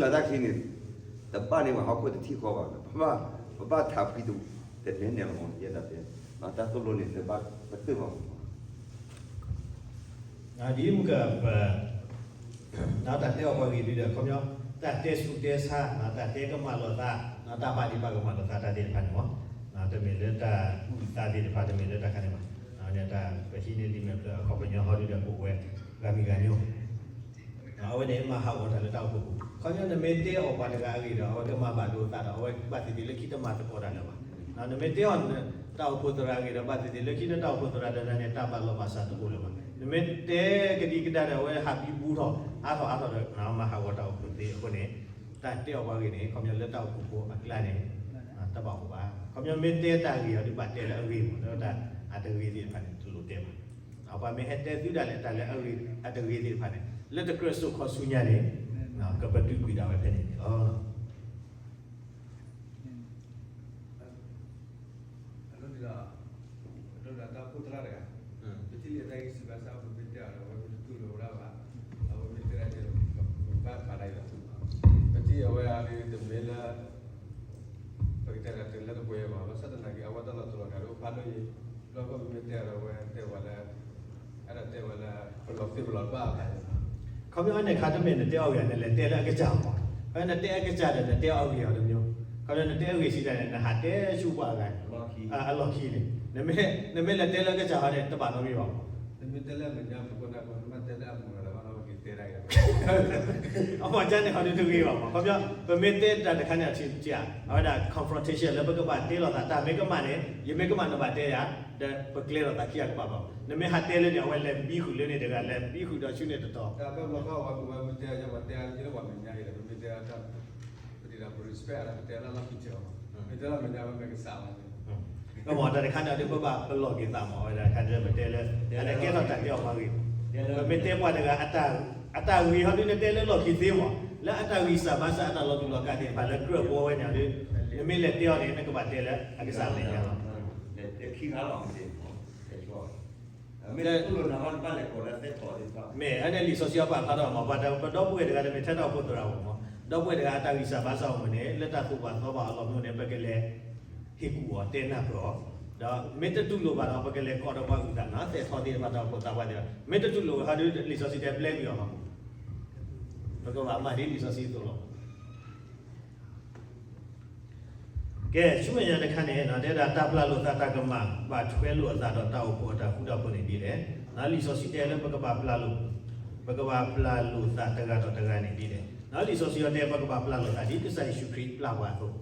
တၢ်သိၣ်လိအါအါလီၤ ပှၤဒ်န့ၣ်လီၤ. အဃိန့ၣ် ပဖှံလီၤတၢ်ချံန့ၣ် တဘၣ်န့ၢ်ပှၤဟီၣ်ခိၣ်တထံၣ်ဃီဘၣ်, ပဘၣ်ထးဖှံတနဲၣ်နဲၣ်လီၤမ့ၢ် ယဲဒၣ်တဲ, တၢ်သိၣ်လိန့ၣ် တဘၣ်ပတုာ်လီၤမ့ၢ် ဒ်မုၢ်ကပၤ တၢ်တဲအီၣ်ပှၤဂ့ၢ်ဒ်ဒီး ခီပညီ တၢ်တဲဆူးတဲဆါ, တၢ်တဲကမၣ်လိာ်သး, တၢ်ဘၣ်ဒံးဘၣ်ကမၣ်လိာ်သးတၢ်သ့ၣ်တဖၣ်န့ၣ်မ့ၢ်, တမ့ၢ်လၢတၢ်အုၣ်သးသ့ၣ်တဖၣ် တမ့ၢ်လၢတၢ်ခါန့ၣ်ဘၣ်. တၢ်ပဟံးန့ၢ်လံာ်မဲာ်ဖျၢၣ်အခီပညီဟီဒ်ဒီး ကအိၣ်ဝဲဂၤမံၤဂၤမံၤ အဝဲန့ၣ်မၤဟးဂီၤတၢ်လၢတၢ်အိၣ်ဖှိၣ်ပူၤ. ခီပညီ နမ့ၢ်တဲအီၣ်ပှၤတဂၤအဂ့ၢ်ဒီး အဝဲကမၤဘၣ်ဒိသးဒီး အဝဲဘၣ်သ့ၣ်သ့ၣ်လၢခံတမၤသကိးတၢ်လၢၤဘၣ်. နမ့ၢ်တဲအီၣ်တၢ်အိၣ်ဖှိၣ်သရၣ်အဂ့ၢ်ဒီး ဘၣ်သ့ၣ်သ့ၣ်လၢခံနတၢ်အိၣ်ဖှိၣ်သရၣ်ဒီးနၤန့ၣ် တၢ်ဘၣ်လီၤဘၣ်စးတအိၣ်လၢၤဘၣ်. နမ့ၢ်တဲကဒံကဒါဒီး အဝဲဟးဘံဘူထီၣ်အါထီၣ်အါထီၣ်ဒီး မၤဟးဂီၤတၢ်အိၣ်ဖှိၣ်သ့အဃိန့ၣ် တၢ်တဲအီၣ်ပှၤဂ့ၢ်န့ၣ် ခီပညီလၢတၢ်အိၣ်ဖှိၣ်ဖိအကျါန့ၣ် တဘၣ်အိၣ်ဘၣ်. ခီပညီမ့ၢ်တဲတၢ်ဂ့ၢ်အီၤဒီး ဘၣ်တဲလၢအဂ့ၢ်မ့ၢ် လၢတၢ်အတဂ့ၤသ့ၣ်တဖၣ်န့ၣ် တလိၣ်တဲဘၣ်. ပှၤမ့ၢ်ဟဲတဲသုဒၣ်လဲာ်တၢ်လၢအဂ့ၤအတဂ့ၤသ့ၣ်တဖၣ်န့ၣ် လၢတကြၢးစိာ်ခီဆူညါန့ၣ် ကပတုာ်ကွံာ်ဒၣ်ဝဲဖဲန့ၣ်န့ၣ်လီၤ. အဒိဒီး အဒိဒီးတၢ်အိၣ်ဖှိၣ်သရၣ်တဂၤ, ပထံၣ်လံအတၢ်ဂ့ၢ်စံးဘၣ်ဆၣ် ပမ့ၢ်တဲအီၤဒီး အဝဲမ့ၢ်တတူၢ်လိာ်ဝဲဒၣ်ဘၣ်, အဝဲမ့ၢ်တဲဒၣ်ကဲ ပဘၣ်ဖးဒၣ်အံၤလီၤ. ပထံၣ်အဝဲအဂ့ၢ်တမ့ၢ်လၢ ပကတဲဒၣ်တုၤလၢတပှဲၤဘၣ်, ဘၣ်ဆၣ်သနာ်က့ အဝဲတၢ်လီၤတူာ်လီၤကာ်ဒ်အိၣ်ဖးဒိၣ်အံၤ, ဒီးပမ့ၢ်တဲအီၤဒီး အဝဲတဲဝဲလၢ အဲၣ်ဒိးတဲဝဲလၢ ပလီၤသ့ၣ်ပလီၤဘၣ်အသးန့ၣ်လီၤ. ခီပညီန့ၣ် ခါတမ့ၢ်နတဲအီၣ်ဂ့ၤ နလဲၤတဲလၢအကစၢ်မး, နတဲအကစၢ်ဒီး နတဲအီၣ်ဂ့ၤအီၤတမံၤ, ခီပညီနတဲအဂ့ၢ်စံးတၢ်န့ၣ် နဟးတဲဆူပှၤအဂၤ အလီၢ်ခံန့ၣ်, နမ့ၢ်လဲၤတဲလၢအကစၢ်ဟီန့ၣ် တဘၣ်နီတမံၤဘၣ်. နမ့ၢ်တဲလၢအမဲာ်ညါ ပကနၢ်ပၢၢ် နမ့ၢ်တဲလၢအမုၢ်ဂၤဒီး ဘၣ်နီတမံၤ တဲဒၣ်အီၤ, အမ့ၢ်ကန့ၣ် ဟီဒုတဂ့ၤဘၣ်မး, ခီပညီ ပမ့ၢ်တဲတၢ်တခါန့ၣ် အထံၣ်တၢ် အဝဲဒၣ် confrontation လၢပကဘၣ်တဲလိာ်သး, တၢ်မ့ၢ်ကမၣ်န့ၣ် ယမ့ၢ်ကမၣ်နဘၣ်တဲယၤ, ဒီးပကျဲလိာ်သးခံဂၤကဘၣ်ဘၣ်, နမ့ၢ်ဟးတဲလၢန့ၣ် အဝဲလဲၤဘံဃုာ်လၢန့ၣ်တဂၤ လဲၤဘံဃုာ်ဒီးဆူန့ၣ်တတီၤ တၢ်ဘၣ်ဘျီဃီဝဲပဝဲမ့ၢ်တဲယၤ ပတဲလၢပှၤမဲာ်ညါအံၤဒီး ပမ့ၢ်တဲတၢ် ပတံၤဒီးပ respect အတၢ် ပတဲလၢလီၢ်ခံကဲအီၤ, မ့ၢ်တဲလၢမဲာ်ညါဝဲမဲာ်ကစၢ်ဝဲန့ၣ်, ကမၣ်တၢ်တခါန့ၣ်ဒီး ပဘၣ်ပလီၢ်က့ၤသးမး, အဝဲဒၣ်တခါန့ၣ်ပတဲလၢ အတကဲထီၣ်တၢ်တဲအီၤမၤဂ့ၤ, ပမ့ၢ်တဲပှၤတဂၤ အတၢ်ဂ့ၤဟီဒု နတဲလၢလီၢ်ခံသ့မး, လၢအတၢ်ဂံၢ်စၢ်ဘါစၢ် အတၢ်လီၤတူာ်လီၤကာ်သ့ၣ်တဖၣ်လၢကြၢးပဝဲန့ၣ်ဒီး နမ့ၢ်လဲၤတဲအီၤန့ၣ် နကဘၣ်တဲလၢအကစၢ်မဲာ်ညါလီၤ. မ့ၢ်အန့ၣ်လံာ်စီဆှံအပာ်ဖျါထီၣ်မး ပှၤတ ပဒီပုၢ်ဝဲၢ်တဂၤန့ၣ် မ့ၢ်ထဲတၢ်အိၣ်ဖှိၣ်သရၣ်မး, ဒီပုၢ်ဝဲၢ်တဂၤဒီးမ့ၢ်ထဲတၢ်အိၣ်ဖှိၣ်သရၣ်မး, ဒီပုၢ်ဝဲၢ်တဂၤအတၢ်ဂံၢ်စၢ်ဘါစၢ်အီၤမ့ၢ်န့ၣ် လၢတၢ်သူၣ်ပာ်သီပာ်အလီၢ်မ့ၢ်န့ၣ် ပကလဲၤဟ့ၣ်ကူၣ်အီၤတဲနၢ်ပၢၢ်အီၤ, ဒီးမ့ၢ်တတူၢ်လိာ်ဘၣ်ဒီး ပကလဲၤကိးဒီးပှၤအုၣ်သးနီၤ သဲၣ်ထီၣ်သ့ၣ်တဖၣ်တၢ်အိၣ်ဖှိၣ်သးပှၢ်သ့ၣ်တဖၣ် မ့ၢ်တတူၢ်လိာ်ဘၣ်ဟီဒုလံာ်စီဆှံတဲပျဲကွံာ်အီၤမး, ပကဘၣ်မၤဒ်လံာ်စီဆှံအသိးလီၤ. ကဲ ဆူမဲာ်ညါတခါန့ၣ် တဲဒၣ်တၢ်ပျၢ်လိာ်သးတၢ်ကမၣ် ဘၣ်ထွဲလိာ်အသးဒီးတၢ်အိၣ်ဖှိၣ်အတၢ်ဃူတၢ်ဖိးန့ၣ်ဒ်လဲၣ်. လံာ်စီဆှံတဲလၢပကဘၣ်ပျၢ်လိာ်, ပကဘၣ်ပျၢ်လိာ်သးတဂၤဒီးတဂၤန့ၣ်ဒ်လဲၣ်. လံာ်စီဆှံအီၤတဲ ပကဘၣ်ပျၢ်လိာ်သးဒ်ကစၢ်ယ့ၣ်ၡူးခရံာ်ပျၢ်ပှၤအသိး,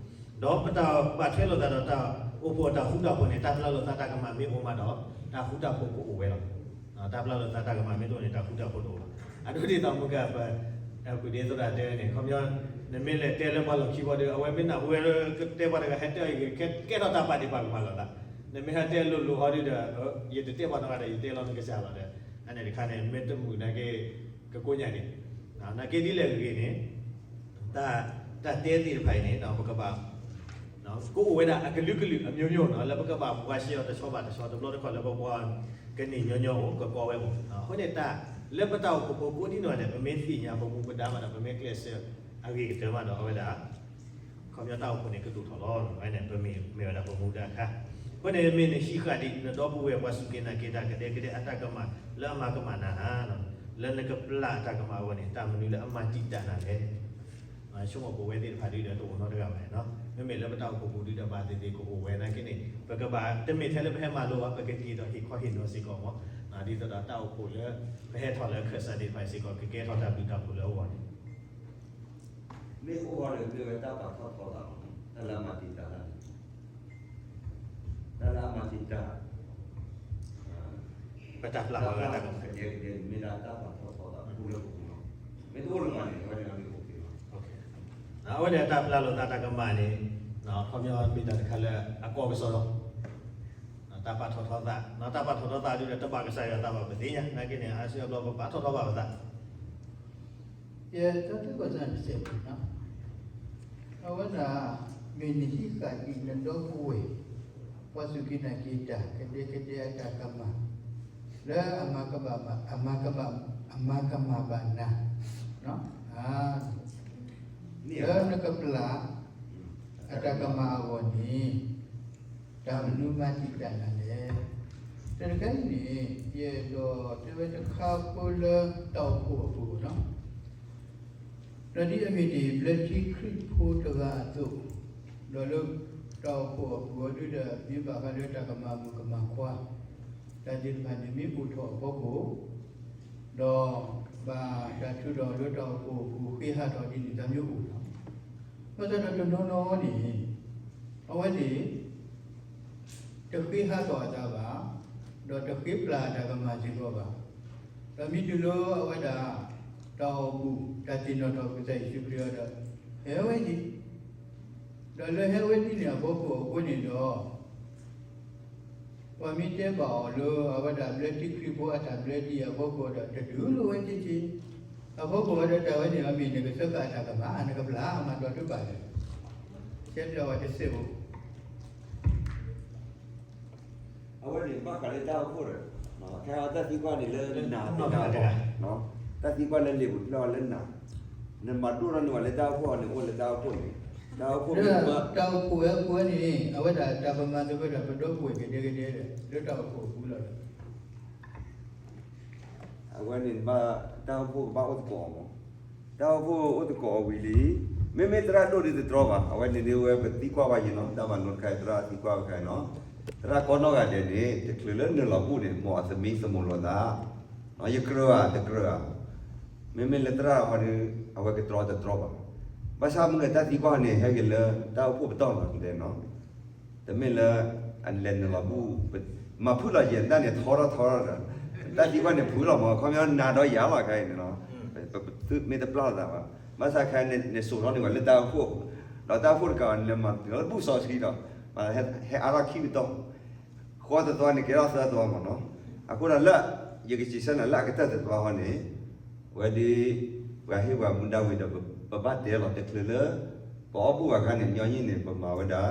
ဒီးပတၢ်ဘၣ်ထွဲလိာ်သးဒီးတၢ်အိၣ်ဖှိၣ်အတၢ်ဃူတၢ်ဖိးန့ၣ် တၢ်ပျၢ်လိာ်သးတၢ်ကမၣ်မ့ၢ်အိၣ်မးဒီး တၢ်ဃူတၢ်ဖိးကအိၣ်ဝဲလီၤ. တၢ်ပျၢ်လိာ်သးတၢ်ကမၣ်မ့ၢ်တအိၣ်န့ၣ် တၢ်ဃူတၢ်ဖိးတအိၣ်ဘၣ်. အဒိဒ်သိးမုၢ်ဂၤပ အပူၤဒ်သိးတၢ်တဲန့ၣ် ခီပညီ နမ့ၢ်လဲၤတဲလၢပှၤလီၢ်ခံဘီဒီး အဝဲမ့ၢ်နၢ်ဟူဝဲလၢကတဲပှၤတဂၤ ဟဲတဲအီၤအံၤ ကဲထီၣ်တၢ်ပာ်ဒ့ၣ်ပာ်ကမၣ်လိာ်သး, နမ့ၢ်ဟဲတဲလိၤလိၤဟီဒုဒီး ယတတဲပှၤနီတဂၤဒီး ယတဲလီၤနကစၢ်လီၤဒီး အန့ၣ်တခါန့ၣ် မ့ၢ်တမုာ်နာ်က့ ကကိးညါန့ၣ် နာ်က့ဒ်လဲၣ်ဂ့ၤန့ၣ် တၢ် တၢ်တဲသ့ၣ်တဖၣ်အံၤန့ၣ် ပကဘၣ် ကအိၣ်ဝဲဒၣ်အကလုာ်ကလုာ်အမျိုးမျိုးနီၤ လၢပကဘၣ်ဘှါရှဲအီၤတဆီဘၣ်တဆီ တဘျီတခီၣ်လၢပပှၤကန့ၢ်ညီညီအိၣ် ကကီဝဲမး. အဃိန့ၣ်တၢ် လၢပတၢ်အိၣ်ဖှိၣ်ဖိကိးဒံနီၢ်ဂၤဒဲး ပမ့ၢ်သ့ၣ်ညါပမူပဒါမးဒီး ပမ့ၢ်ကျဲးစၢးအဂ့ၤကတၢၢ်မးဒီး အဝဲဒၣ် ခီပညီတၢ်အိၣ်ဖှိၣ်န့ၣ် ကဒိၣ်ထီၣ်လီၤ. အဝဲန့ၣ် ပမ့ၢ်မ့ၢ်ဝဲဒၣ်ပမူဒါအခါ အဃိန့ၣ် မ့ၢ်နဟံးဃာ်ဒံးနဒီပုၢ်ဝဲၢ်ပှၤစူၢ်က့ၤနာ်က့ၤတၢ်ကဒဲကဒဲအတၢ်ကမၣ် လၢအမၤကမၣ်နၤဧါ, လၢနကပျၢ်အတၢ်ကမၣ်အဂီၢ်န့ၣ် တၢ်မနုၤလၢအမၤတံာ်တာ်နၤလဲၣ်. ဆိကမိၣ်ပဝဲသ့ၣ်တဖၣ်ဒ်ဒီး တအိၣ်နီတဂၤဘၣ်န့ၣ်နီၤ. မ့မ့ၢ်လၢပတၢ်အိၣ်ဖှိၣ်ပူၤဒုဒီး ဘၣ်သ့ၣ်သ့ၣ်ကအိၣ်ဝဲနာ်က့န့ၣ် ပကဘၣ်တမ့ၢ်ထဲလၢပဟဲမၤလိဘၣ် ပကက့ၤဒီးဟ့ၣ်ခီဟ့ၣ်နီၤစ့ၢ်ကီးမး. ဒ်သိးဒီးတၢ်အိၣ်ဖှိၣ်လၢ ပဟဲထီၣ်လၢခၢၣ်စးသ့ၣ်တဖၣ်စ့ၢ်ကီး ကကဲထီၣ်တၢ်ဘျုးတၢ်ဖှိၣ်လၢအဂီၢ်န့ၣ် မ့ၢ်အိၣ်ဝဲဒီးမ့ၢ်ဝဲတၢ်ပာ်ထီၣ်ထီသးလီၤ. တၢ်လၢအမၤတံာ်တာ်တၢ်န့ၣ် တၢ်လၢအမၤတံာ်တာ် ပတၢ်ပျၢ်ပှၤဂၤတၢ်ကမၣ် ကဒဲကဒဲန့ၣ် မ့ၢ်ဒၣ်တၢ်ပာ်ထီၣ်ထီသးပူၤလၢပပူၤလီၤ. မ့ၢ်တအိၣ်လၢၤဘၣ်န့ၣ် အဝဲန့ၣ်အမ့ၢ်အိၣ်က့ၤလီၤ. အဝဲန့ၣ်တၢ်ပျၢ်လိာ်သးတၢ်ကမၣ်န့ၣ် ခီပညီမ့ၢ်တၢ်တခါလၢအကီကစီဒီး တၢ်ပာ်ထီၣ်ထီသး, တၢ်ပာ်ထီၣ်ထီသးဒုဒီး တဘၣ်ကစၢ်ယွၤသးဘၣ်ပသ့ၣ်ညါ နာ်က့န့ၣ် အါစုအါဘျီပပာ်ထီၣ်ထီဘၣ်ပသး ယတၢ်သံကွၢ်စၢ်တစဲးဖိနီၤ, အဝဲဒၣ် မ့ၢ်နဟံးဃာ်ဒံးနဒီပုၢ်ဝဲၢ် ပှၤစူၢ်က့ၤနာ်က့ၤတၢ် ကဒဲကဒဲအတၢ်ကမၣ် လၢအမၤကမၣ် အမၤကမၣ် အမၤကမၣ်ဘၣ်နၤ လၢနကပျၢ် အတၢ်ကမၣ်အဂီၢ်န့ၣ် တၢ်မနုၤမၤတံာ်တာ်နၤလဲၣ်. တၢ်တခါအံၤန့ၣ် ယအဲၣ်ဒိးတဲဝဲတခါဖိလၢတၢ်အိၣ်ဖှိၣ်အပူၤနီၤ, ဒီးဒ်အမ့ၢ်ဒ်ဘျၢထံခရံာ်ဖိတဂၤအသိး, ဒီးလၢတၢ်အိၣ်ဖှိၣ်အပူၤအဒုဒီး မ့ၢ်ဘၣ်ဃးလၢတၢ်ကမၣ်မုၣ်ကမၣ်ခွါ တၢ်သ့ၣ်တဖၣ်န့ၣ်မ့ၢ်အိၣ်ထီၣ်အဖီခိၣ် ဒီးဘၣ်တၢ်ထုးထီၣ်လၢတၢ်အိၣ်ဖှိၣ်အပူၤ ဃ့ဟးထီၣ်ဒ်န့ၣ် တၢ်မ့ၢ်အိၣ်လီၤ. ဘၣ်ဆၣ်ဒီးတနီၤနီၤန့ၣ် အဝဲသ့ၣ် တဃ့ဟးထီၣ်အသးဘၣ်, ဒီးတဃ့ပျၢ်အတၢ်ကမၣ်စ့ၢ်ကီးဘၣ်. ဒီးမ့ၢ်တုၤလၢအဝဲဒၣ် တၢ်အိၣ်ဖှိၣ် တၢ်သ့ၣ်နီၣ်ထီၣ်ကစၢ်ယ့ၣ်ၡူးခရံာ်အီၤဒီး ဟဲဝဲဒံး, ဒီးလၢဟဲဝဲဒံးန့ၣ်အဖီခိၣ်အဃိန့ၣ်ဒီး ပှၤမ့ၢ်တဲဘၣ်အီၤလၢအဝဲဒၣ်ဘျၢထံခရံာ်ဖိအတၢ်ဘျၢဒံးအဖီခိၣ်ဒီး တဒုးလိာ်ဝဲက့ၤက့ၤ, အဖီခိၣ်ဝဲဒီးတၢ်ဝဲန့ၣ် အမ့ၢ်နကစၢဃာ်အတၢ်ကမၣ် နကပျၢ်အမၤတီၤတပာ်လဲၣ်, ဆဲးပျၢ်ဝဲတစဲးဖိ အဝဲန့ၣ်ဘၣ်ဃးလၢတၢ်အိၣ်ဖှိၣ်ဒီး ခဲအံၤတၢ်သံကွၢ်န့ၣ်လၢနၤတဂၤ, တၢ်သံကွၢ်လၢလံာ်ပူၤတဖျၢၣ်အီၤလၢနၤ, နမၤဒိၣ်ထီၣ်န့ၢ်ဝဲလၢတၢ်အိၣ်ဖှိၣ်အီၤန့ၣ် အိၣ်လၢတၢ်အိၣ်ဖှိၣ်န့ၣ်, တၢ်အိၣ်ဖှိၣ်န့ၣ် တၢ်အိၣ်ဖှိၣ်ဝဲအဃိန့ၣ် အဝဲဒၣ်တၢ်ပမၤသကိးဒီးပဒီပုၢ်ဝဲၢ်ကဒဲကဒဲဒီး လၢတၢ်အိၣ်ဖှိၣ်အပူၤလီၤဒီး အဝဲန့ၣ်ဘၣ် တၢ်အိၣ်ဖှိၣ်ကဘၣ်အိၣ်သကိးအီၤမး, တၢ်အိၣ်ဖှိၣ်အိၣ်သကိးအီၤဝံၤလံ, မ့မ့ၢ်သရၣ်ဒိၣ်ဒ်တတြီဘၣ်, အဝဲန့ၣ်ဒ်ဝဲပသံကွၢ်ဝဲယံၤနီၤ, တၢ်မၤလိတခါအံၤ သရၣ်သံကွၢ်ဝဲခါအံၤနီၤ, သရၣ်ကီနီၢ်ဂၤဒဲးန့ၣ် တချုးလၢနလီၤဘူၣ်န့ၣ် မ်အသမံသမိးလိာ်သး, ယကြၢးဧါ တကြၢးဧါ, မ့မ့ၢ်လၢသရၣ်ဟီဒီး အဝဲကတြီတတြီဘၣ်. ဘၣ်ဆၣ်မုၢ်ဂီၤတၢ်သံကွၢ်န့ၣ် ဟဲက့ၤလၢတၢ်အိၣ်ဖှိၣ်ပတီၢ်လီၤတဲနီၤ. တမ့ၢ်လၢ အလဲၤနုာ်လီၤဘူၣ် မၤဖုၣ်လီၤယဲၢ်တၢ်န့ၣ် ထီထီၣ်ထီထီၣ်ဒီး တၢ်သံကွၢ်န့ၣ်ဖုၣ်လီၤမး ခီပညီနၤဒီးယၤလီၤခဲအံၤန့ၣ်နီၤ. ပသုမ့ၢ်တပျၢ်လိာ်သးဘၣ်. ဘၣ်ဆၣ်ခဲအံၤန့ၣ် နစိာ်ထီၣ်န့ၢ်ဝဲလၢတၢ်အိၣ်ဖှိၣ် ဒီးတၢ်အိၣ်ဖှိၣ်တကးန့ၣ် လဲၤမၤတၢ်လၢဘူၣ်စီဆှံဒီး ဟဲအါထီၣ်ခံပတီၢ် ဃီတသီန့ၣ် ကဲထီၣ်သၢသီမးနီၤ. အဃိဒီးလၢ ယကစံးဆၢနၤလၢအကတၢၢ်တသီဟီန့ၣ် ဝဲဒ် ပှၤဟ့ၣ်ပှၤမူဒါဝံၤဒီး ပဘၣ်တဲလီၤတချုးလၢ ပအီၣ်ဘူၣ်ဘၣ်ခါန့ၣ် ညီနုၢ်န့ၣ် ပမၤဝဲဒၣ်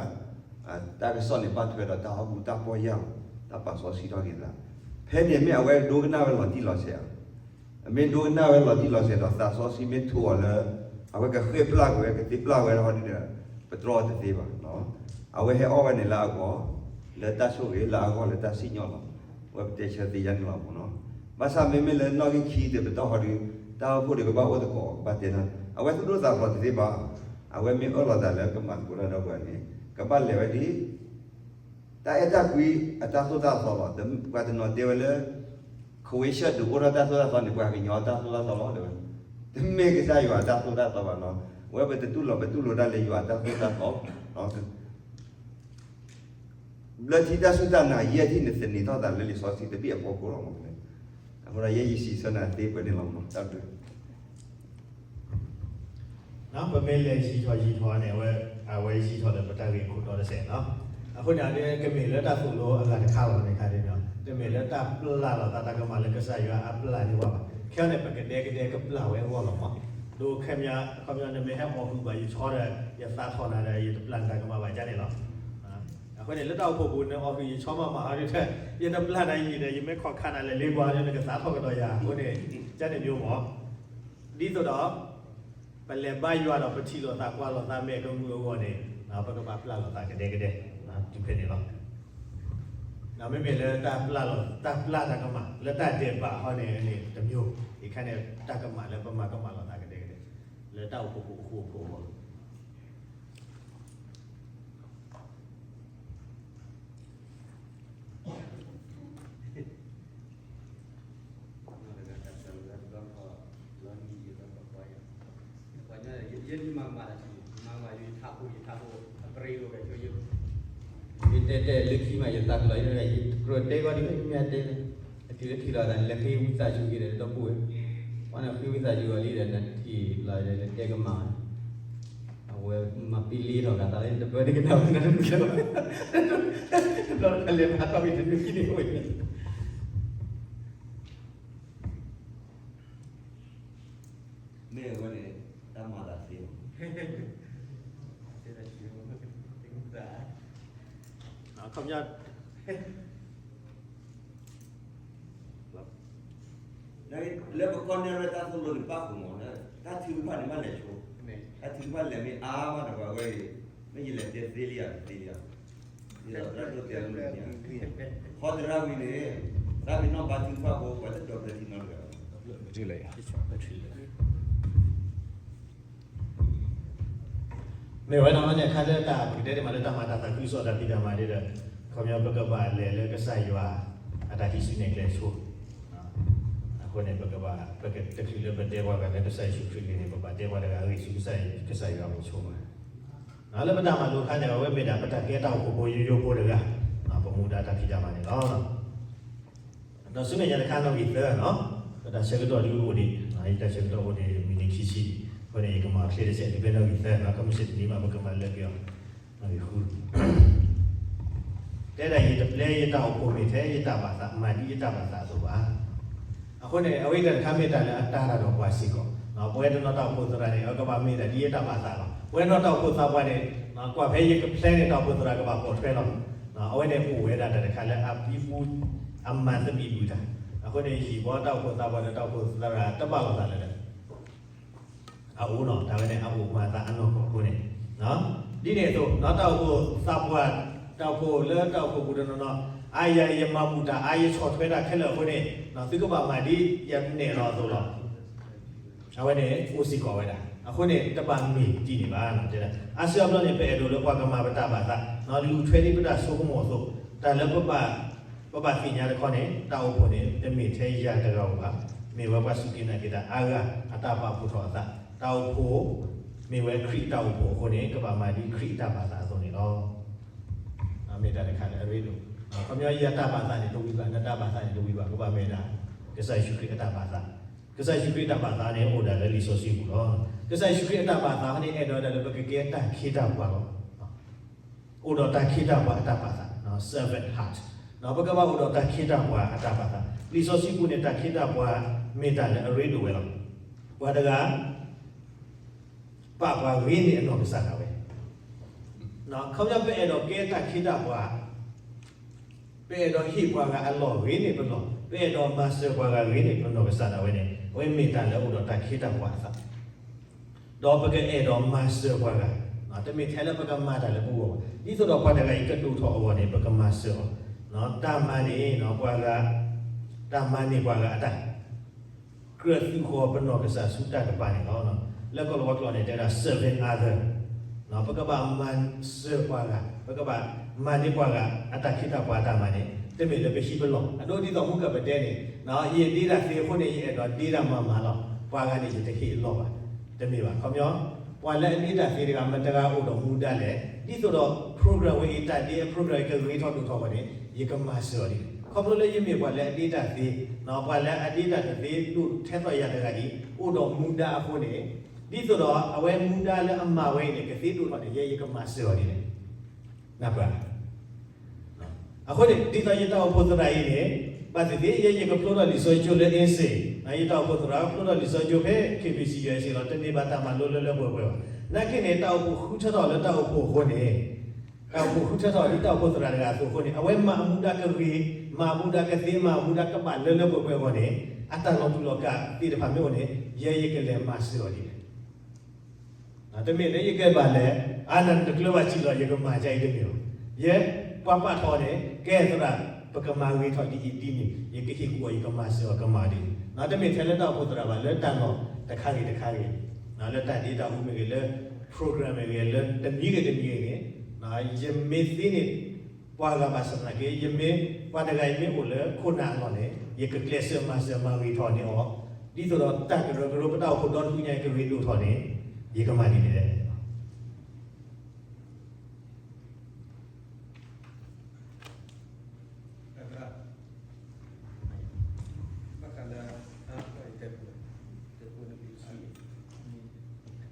တၢ်ကစီၣ်န့ၣ် ဘၣ်ထွဲဒီးတၢ်အီၣ်ဘူၣ်တၢ်ပီၢ်ယၢ်လီၤ တၢ်ပာ်စီဆှံထီၣ်က့ၤသး. ဖဲန့ၣ်မ့ၢ်အဝဲဒိကနၣ်ဝဲလီၤတံၢ်လီၤဆဲးဧါ. အမ့ၢ်ဒိကနၣ်ဝဲလီၤတံၢ်လီၤဆဲးဒီးသးစီဆှံမ့ၢ်ထိးအီၤလၢ အဝဲကဃ့ၢ်ပျၢ်ကွံာ်ဝဲ ကသ့ပျၢ်ဝဲဟီဒ်ဒီး ပတြီတသ့ဘၣ်. အဝဲဟဲအီၣ်ဝဲန့ၣ်လၢအဂီၢ် လၢတၢ်ဆိၣ်ဂ့ၤ လၢအဂီၢ်လၢတၢ်စံၣ်ညီၣ်လီၤ. အဝဲပတဲဆၢသ့ယါန့ၣ်လီၤမးနီၤ. ဘၣ်ဆၣ်မ့မ့ၢ်လၢနီၣ်ဂံၢ်ခံတပတီၢ်ဟီဒီး တၢ်အိၣ်ဖှိၣ်ဒီးကဘၣ်အိၣ်သကိး ကဘၣ်တဲနၤ အဝဲသူၣ်ဒိၣ်သးဖျိးတသ့ဘၣ်. အဝဲမ့ၢ်အၢၣ်လီၤသးလၢကမၤသကိးတၢ်ဒီးပှၤန့ၣ် ကဘၣ်လဲၤဝဲဒ် တၢ်အဲၣ်တၢ်ကွံအတၢ်သိၣ်တၢ်သီလီၤ. ပှၤတနီၤတဲဝဲလၢ ခဝ့ၡၢၣ်ဒုးအိၣ်ထီၣ်တၢ်သိၣ်တၢ်သီန့ၣ် ပှၤကညီတၢ်သိၣ်တၢ်သီလီၤတဲဝဲ. တမ့ၢ်ကစၢ်ယွၤတၢ်သိၣ်တၢ်သီဘၣ်နီၤ. ဝဲပတတူၢ်လိာ်ပတူၢ်လိာ်တၢ်လၢယွၤတၢ်သိၣ်တၢ်သီ ဘျၢထံတၢ်စူၢ်တၢ်နာ် ယဲၢ်ထံၣ်န့ၣ်သန့ၤထီၣ်သးလၢလံာ်စီဆှံတဘ့ၣ်အဖီခိၣ်လီၤမး. အဃိဒီးယဲယစံးဆၢနၤသ့ပှဲၤန့ၣ်လီၤမး တၢ်ဘျုး ပမ့ၢ်လဲၤယံၤထီၣ်ယံၤထီၣ်န့ၣ် အဝဲ အဝဲယံၤထီၣ်လၢပတၢ်ဂ့ၢ်ခိၣ်တီတစဲးနီၤ. အဃိန့ၣ် အဒိကမ့ၢ်လၢတၢ်သိၣ်လိအဂၤတခါလီၤန့ၣ်ခါဒ်နီၤ တမ့ၢ်လၢတၢ်ပျၢ်လိာ်သးတၢ်ကမၣ်လၢကစၢ်ယွၤအပျၢ်န့ၢ်ပှၤဘၣ်. ခဲအံၤန့ၣ် ပကဒဲကဒဲကပျၢ်ဝဲအဂီၢ်လီၤမး. ဒ်ခီပညီ နမ့ၢ်ဟဲအီၣ်ဃုာ်ဘၣ်ယဆီဒီး ယသးထီၣ်နၤဒီး ယတပျၢ်နတၢ်ကမၣ်ဘၣ်ကန့ၣ်လီၤ. အဃိန့ၣ် လၢတၢ်အိၣ်ဖှိၣ်ပူၤန့ၣ် အီၣ်ဃုာ်ယဆီမးမးဟီဒ် ယတပျၢ်နၤယံၤဒီး ယမ့ၢ်ခိးခးနၤလဲၤလ့ပှၤဒီး နကသးထီၣ်ကဒီးယၤအဃိန့ၣ် ကန့ၣ်မးမး ဒ်သိးဒီး ပလဲၤဘါယွၤဒီးပထံၣ်လိာ်သးကွၢ်လိာ်သးမဲာ်ကမုာ်အဂီၢ်န့ၣ် ပကဘၣ်ပျၢ်လိာ်သးကဒဲကဒဲ တုၤဖဲန့ၣ်လီၤ. မ့မ့ၢ်လၢတၢ်ပျၢ်လိာ် တၢ်ပျၢ်တၢ်ကမၣ် လၢတၢ်ဒဲးဘးဟီန့ၣ်န့ၣ် တမျိုး, အံၤခါန့ၣ် တၢ်ကမၣ်လၢပမၤကမၣ်လိာ်သးကဒဲကဒဲ လၢတၢ်အိၣ်ဖှိၣ်ပူၤအဃိအဃိအဂီၢ် ယတဲတဲလၢခံမး ယသးကလီၤ ယတကြၢးတဲဂီၢ်ဒ်မ့ၢ်တဲ, အထံၣ်လၢထံၣ်လီၤသးန့ၣ် လဲၤဃ့ဝံသးစူၤက့ၤဒီးဒီပုၢ်ဝဲၢ်, ပှၤန့ၣ်ဃ့ဝံသးစူၤအီၤလံဒီး နထံၣ်လီၤဒီးတဲကမၣ်, အဝဲမၤပံလ့ထီၣ်ဂၤသးလၢတပၢၢ်တကနၣ်ဝဲနတမုၢ်လၢၤဘၣ်, တဘျီတခါလဲၤဖးထီၣ်က့ၤတနွံခံန့ၣ်ဝဲ မ့ၢ်အဝဲန့ၣ် တၢ်မၤသးသ့လီၤ. အခီပညီ လၢပကီၢ်နဲၣ်ရဲၣ်တၢ်သိၣ်လိန့ၣ် ပၣ်ဃုာ်မး, တၢ်ထုကဖၣ်န့ၣ် ဘၣ်လဲၤဆိ, တၢ်ထုကဖၣ်လဲၤမ့ၢ်အါမးဒီး ပှၤဝဲအံၤ မ့ၢ်ယလဲၤတဲသ့လံဧါ တသ့လံဧါ, ဒ်သိးသရၣ်ဒိၣ်တဲအမုၢ်နံၤဧါ, ခီသရၣ်ဝံၤန့ၣ် သရၣ်ကနီၣ်ဘါထုကဖၣ်ဖိ ပှၤလၢဒီးဘျၢထံနီတဂၤဘၣ်. မ့ၢ်ဝဲနီၢ်န့ၣ် အခါလၢတၢ်ပကတဲတ့ၢ်မးလၢတၢ်မၤတၢ်သးခုကစီၣ်တၢ်ဖံးတၢ်မၤဒ်ဒီး ခီပညီပကဘၣ်လဲၤလၢကစၢ်ယွၤအတၢ်ဟံးစုနဲၣ်ကျဲဆိ, အဃိန့ၣ် ပကဘၣ် ပကတချုးလၢပတဲပှၤဂၤလၢကစၢ်ယ့ၣ်ၡူးခရံာ်ဂ့ၤန့ၣ် ပဘၣ်တဲပှၤတဂၤအဂ့ၢ်ဆူကစၢ်ယွၤအအိၣ်ဆိမး, လၢပတၢ်မၤလိအခါန့ၣ် အဝဲမ့ၢ်ဒၣ်ပတၢ်ကဲတၢ်အိၣ်ဖှိၣ်ဖိယိယိဖိတဂၤ, ပမူဒါတၢ်ဖံးတၢ်မၤန့ၣ်လီၤ. ဒီးဆူမဲာ်ညါတခါနီၣ်ဂံၢ်သၢနီၤ, ပတၢ်ဆၢကတီၢ်ဒ်အိၣ်ဒံး, ယတၢ်ဆၢကတီၢ်အိၣ်ဒံးမံးနံးခံဆံ, အဃိန့ၣ် ယကမၤအီၤချ့တစဲး တုၤဖဲနီၣ်ဂံၢ်သၢနီၤ, ကမုၢ်ဆ့ၣ်တနံၤမး ပကမၤလၢပယီၤ, နီၣ်ဂံၢ်ဃု တဲဒၣ် ယတပျဲယတၢ်အိၣ်ဖှိၣ်မ့ၢ်ထဲယတၢ်ဘၣ်သး, မၤဒ်ယတၢ်ဘၣ်သးအသိးဘၣ်. အဃိန့ၣ် အဝဲတၢ်တခါမ့ၢ်တၢ်လၢအတၢ်တၢ်ဒီးပှၤစ့ၢ်ကီး, ပဝဲတနီၤတၢ်အိၣ်ဖှိၣ်သရၣ်န့ၣ် အကဘၣ်မ့ၢ်ဒၣ်ဒ်ယတၢ်ဘၣ်သးလီၤ. ပဝဲနီၤတၢ်အိၣ်ဖှိၣ်သးပှၢ်န့ၣ် ကွၢ်ဖဲယကဖျဲန့ၣ် တၢ်အိၣ်ဖှိၣ်သရၣ်ကဘၣ်ပိာ်ထွဲလီၤ. အဝဲန့ၣ်အိၣ်ဝဲဒၣ်တၢ်တခါလၢအဖံဖု အမၤသဘံၣ်ဘုၣ်တၢ်. အဃိန့ၣ် ယံာ်ဘီတၢ်အိၣ်ဖှိၣ်သးပှၢ်ဒီးတၢ်အိၣ်ဖှိၣ်သရၣ်တဘၣ်လိာ်သးလၢၤ အအိၣ်နီၤ, တၢ်ဝဲန့ၣ် အအိၣ်မၤသးအနီၢ်ကီၢ်အဃိန့ၣ်, ဒ်န့ၣ်အသိး တၢ်အိၣ်ဖှိၣ်သးပှၢ်, တၢ်အိၣ်ဖှိၣ်လၢတၢ်အိၣ်ဖှိၣ်ပူၤတနီၤနီၤ, အါယၤ ယမၤဘူၣ်တၢ်အါ ယဆီၣ်ထွဲတၢ်ခဲလၢာ်အဃိန့ၣ်, သုကဘၣ်မၤဒ်ယနဲၣ်လီၤအသိးလီၤ. အဝဲန့ၣ် အိၣ်စ့ၢ်ကီးဝဲဒၣ်. အဃိန့ၣ် တဘၣ်မ့ၢ်ဒ်န့ၣ်ဘၣ်. တဲဒၣ် အါစုအါဘျီန့ၣ် ပအဲၣ်ဒိးလၢပှၤကမၤပတၢ်ဘၣ်သး, လူၤထွဲဒ်ပတၢ်ဆိကမိၣ်အသိး, တၢ်လၢ ပဘၣ်သ့ၣ်ညါတခီန့ၣ် တၢ်အိၣ်ဖှိၣ်န့ၣ် တမ့ၢ်ထဲယၤတဂၤဧိၤဘၣ်. မ့ၢ်ဝဲပှၤစူၢ်က့ၤနာ်က့ၤတၢ်အါဂၤ အတၢ်ပာ်ဖှိၣ်ထီၣ်အသး, တၢ်အိၣ်ဖှိၣ် မ့ၢ်ဝဲခရံာ်တၢ်အိၣ်ဖှိၣ်အဃိန့ၣ် ကဘၣ်မၤဒ်ခရံာ်အတၢ်ဘၣ်သးအသိးန့ၣ်လီၤ. မ့ၢ်တၢ်တခါလၢအရ့ဒိၣ်, ခီပညီယတၢ်ဘၣ်သးန့ၣ်တဝံၤဘၣ်, နတၢ်ဘၣ်သးန့ၣ်တဝံၤဘၣ်, ကဘၣ်မ့ၢ်ဒၣ် ကစၢ်ယ့ၣ်ၡူးခရံာ်အတၢ်ဘၣ်သး, ကစၢ်ယ့ၣ်ၡူးခရံာ်အတၢ်ဘၣ်သးန့ၣ် အိၣ်ဒၣ်လၢလံာ်စီဆှံပူၤလီၤ. ကစၢ်ယ့ၣ်ၡူးခရံာ်အတၢ်ဘၣ်သးန့ၣ် အဲၣ်ဒိးဒၣ်လၢပကကဲတၢ်ခ့တၢ်ပှၤလီၤ. အိၣ်ဒီးတၢ်ခ့တၢ်ပှၤအတၢ်ဘၣ်သး, servant heart, ပကဘၣ်အိၣ်ဒီးတၢ်ခ့တၢ်ပှၤအတၢ်ဘၣ်သး. လံာ်စီဆှံပူၤန့ၣ် တၢ်ခ့တၢ်ပှၤ မ့ၢ်တၢ်လၢအရ့ဒိၣ်ဝဲလီၤ. ပှၤတဂၤ ပာ်ပှၤဂ့ၤန့ၢ်အနီၢ်ကစၢ်ဒၣ်ဝဲ, ခီပညီပအဲၣ်ဒိးကဲတၢ်ခ့တၢ်ပှၤ, ပအဲၣ်ဒိးဟ့ၣ်ပှၤဂၤအလီၢ်ဂ့ၤန့ၢ်ပနီၢ်, ပအဲၣ်ဒိးမၤစၢၤပှၤဂၤဂ့ၤန့ၢ်ပနီၢ်ကစၢ်ဒၣ်ဝဲန့ၣ် အဝဲမ့ၢ်တၢ်လၢအိၣ်ဒီးတၢ်ခ့တၢ်ပှၤအသး, ဒီးပကအဲၣ်ဒိးမၤစၢၤပှၤဂၤ, တမ့ၢ်ထဲလၢပကမၤတၢ်လၢပဂီၢ်ဘၣ်, ဒ်သိးဒီးပှၤတဂၤအံၤကဒိၣ်ထီၣ်အဂီၢ်န့ၣ် ပကမၤစၢၤအီၤ, တၢ်မၤန့ၣ် ပှၤဂၤ, တၢ်မၤန့ၢ်ပှၤဂၤအတၢ် ကြၢးသုးဃီၤပနီၢ်ကစၢ်ဆူတၢ်ကပၤန့ၣ်လီၤ. လၢကီၢ်လီၤဝါကျိာ်န့ၣ် တဲဒၣ် serving other, ပကဘၣ်မၤစၢၤပှၤဂၤ, ပကဘၣ်မၤန့ၢ်ပှၤဂၤအတၢ်ခ့တၢ်ပှၤအတၢ်မၤန့ၣ် တမ့ၢ်လၢပဟံးပလီၢ်, အဒိဒ်သိးမူကပတဲန့ၣ်, ယဒ့တၢ်သ့အဃိန့ၣ် ယအဲၣ်ဒိးဒ့တၢ်မၤမၤလီၤ, ပှၤဂၤန့ၣ် ယတဟ့ၣ်အလီၢ်ဘၣ်, တမ့ၢ်ဘၣ်. ခီပညီ ပှၤလၢအဒ့တၢ်သ့တဂၤ မတၤတဂၤအိၣ်ဒီးမူဒါလဲၣ်, ဒ်သိးဒီး program ဝဲအံၤ တၢ်ဒ့အ program အံၤကဂ့ၤထီၣ်ဒိၣ်ထီၣ်အဂီၢ်န့ၣ် ယကမၤစၢၤအီၤဒ်လဲၣ်. ခီဖျိလၢယမ့ၢ်ပှၤလၢအဒ့တၢ်သ့, ပှၤလၢအဒ့တၢ်တသ့ဒိၣ်ထဲသိးယၤတဂၤအံၤ အိၣ်ဒီးမူဒါအဃိန့ၣ်, ဒ်သိးဒီးအဝဲမူဒါလၢအမၤဝဲအံၤန့ၣ် ကသ့ဒိၣ်ထီၣ်န့ၣ် ယဲယကမၤစၢၤအီၤဒ်လဲၣ်. နၢ်ပၢၢ် အဃိန့ၣ် ဒ်သိးယတၢ်အိၣ်ဖှိၣ်သရၣ်အံၤန့ၣ် ဘၣ်သ့ၣ်သ့ၣ် ယဲယကဖျိထီၣ်လံာ်စီဆှံကၠိလၢအ့စ့ၣ်, ယတၢ်အိၣ်ဖှိၣ်သရၣ်ကဖျိထီၣ်လံာ်စီဆှံကၠိဖဲ K B C ယဲစ့ၣ်လီၤ, တန့ၢ်ဘၣ်တၢ်မၤလိလၢလၢပှဲၤပှဲၤဘၣ်. နာ်က့န့ၣ် တၢ်အိၣ်ဖှိၣ်ဃုထၢထီၣ်လၢတၢ်အိၣ်ဖှိၣ်အဃိန့ၣ်, တၢ်အိၣ်ဖှိၣ်ဃုထၢထီၣ်ဒ်တၢ်အိၣ်ဖှိၣ်သရၣ်တဂၤအသိးအဃိန့ၣ် အဝဲမၤအမူဒါကဂ့ၤ, မၤအမူဒါကသ့, မၤအမူဒါကဘၣ်လၢလၢပှဲၤပှဲၤအဂီၢ်န့ၣ် အတၢ်လီၤတူာ်လီၤကာ်သ့ၣ်တဖၣ်မ့ၢ်အိၣ်န့ၣ် ယဲယကလဲၤမၤစၢၤအီၤဒ်လဲၣ်. တမ့ၢ်လၢယကဲဘၣ်လဲၣ်, အါနၤနတကျၢၤဘၣ်စံၣ်လီၤ ယကမၤဒ်အံၤတမ့ၢ်ဘၣ်. ယဲပှၤပာ်ထီၣ်န့ၣ် ကဲသရၣ် ပကမၤဂ့ၤထီၣ်ဒ်အံၤဒ်န့ၣ် ယကဟ့ၣ်ကူၣ်အီၤ ယကမၤစၢၤအီၤကမၤဒ်န့ၣ်, တမ့ၢ်ထဲလၢတၢ်အိၣ်ဖှိၣ်သရၣ်ဘၣ် လၢတၢ်လီၢ်တခါဂ့ၤတခါဂ့ၤ, လၢတၢ်ဒ့တၢ်အူမ့ၢ်ဂ့ၤ, လၢ program မ့ၢ်ဂ့ၤ, လၢတမံၤဂ့ၤတမံၤဂ့ၤန့ၣ်, ယမ့ၢ်သ့န့ၢ်ပှၤဂၤဘၣ်ဆၣ်သနာ်က့ ယမ့ၢ်ပှၤတဂၤအံၤမ့ၢ်အိၣ်လၢခိၣ်နၢ်အလီၢ်န့ၣ် ယကကျဲးစၢးမၤစၢၤမၤဂ့ၤထီၣ်န့ၢ်အီၤ, ဒ်သိးဒီးတၢ်ကရၢကရိပတၢ်အိၣ်ဖှိၣ်ဒီတဖုညါအံၤကဂ့ၤဒိၣ်ထီၣ်န့ၣ် ယကမၤဒ်လဲၣ်. တ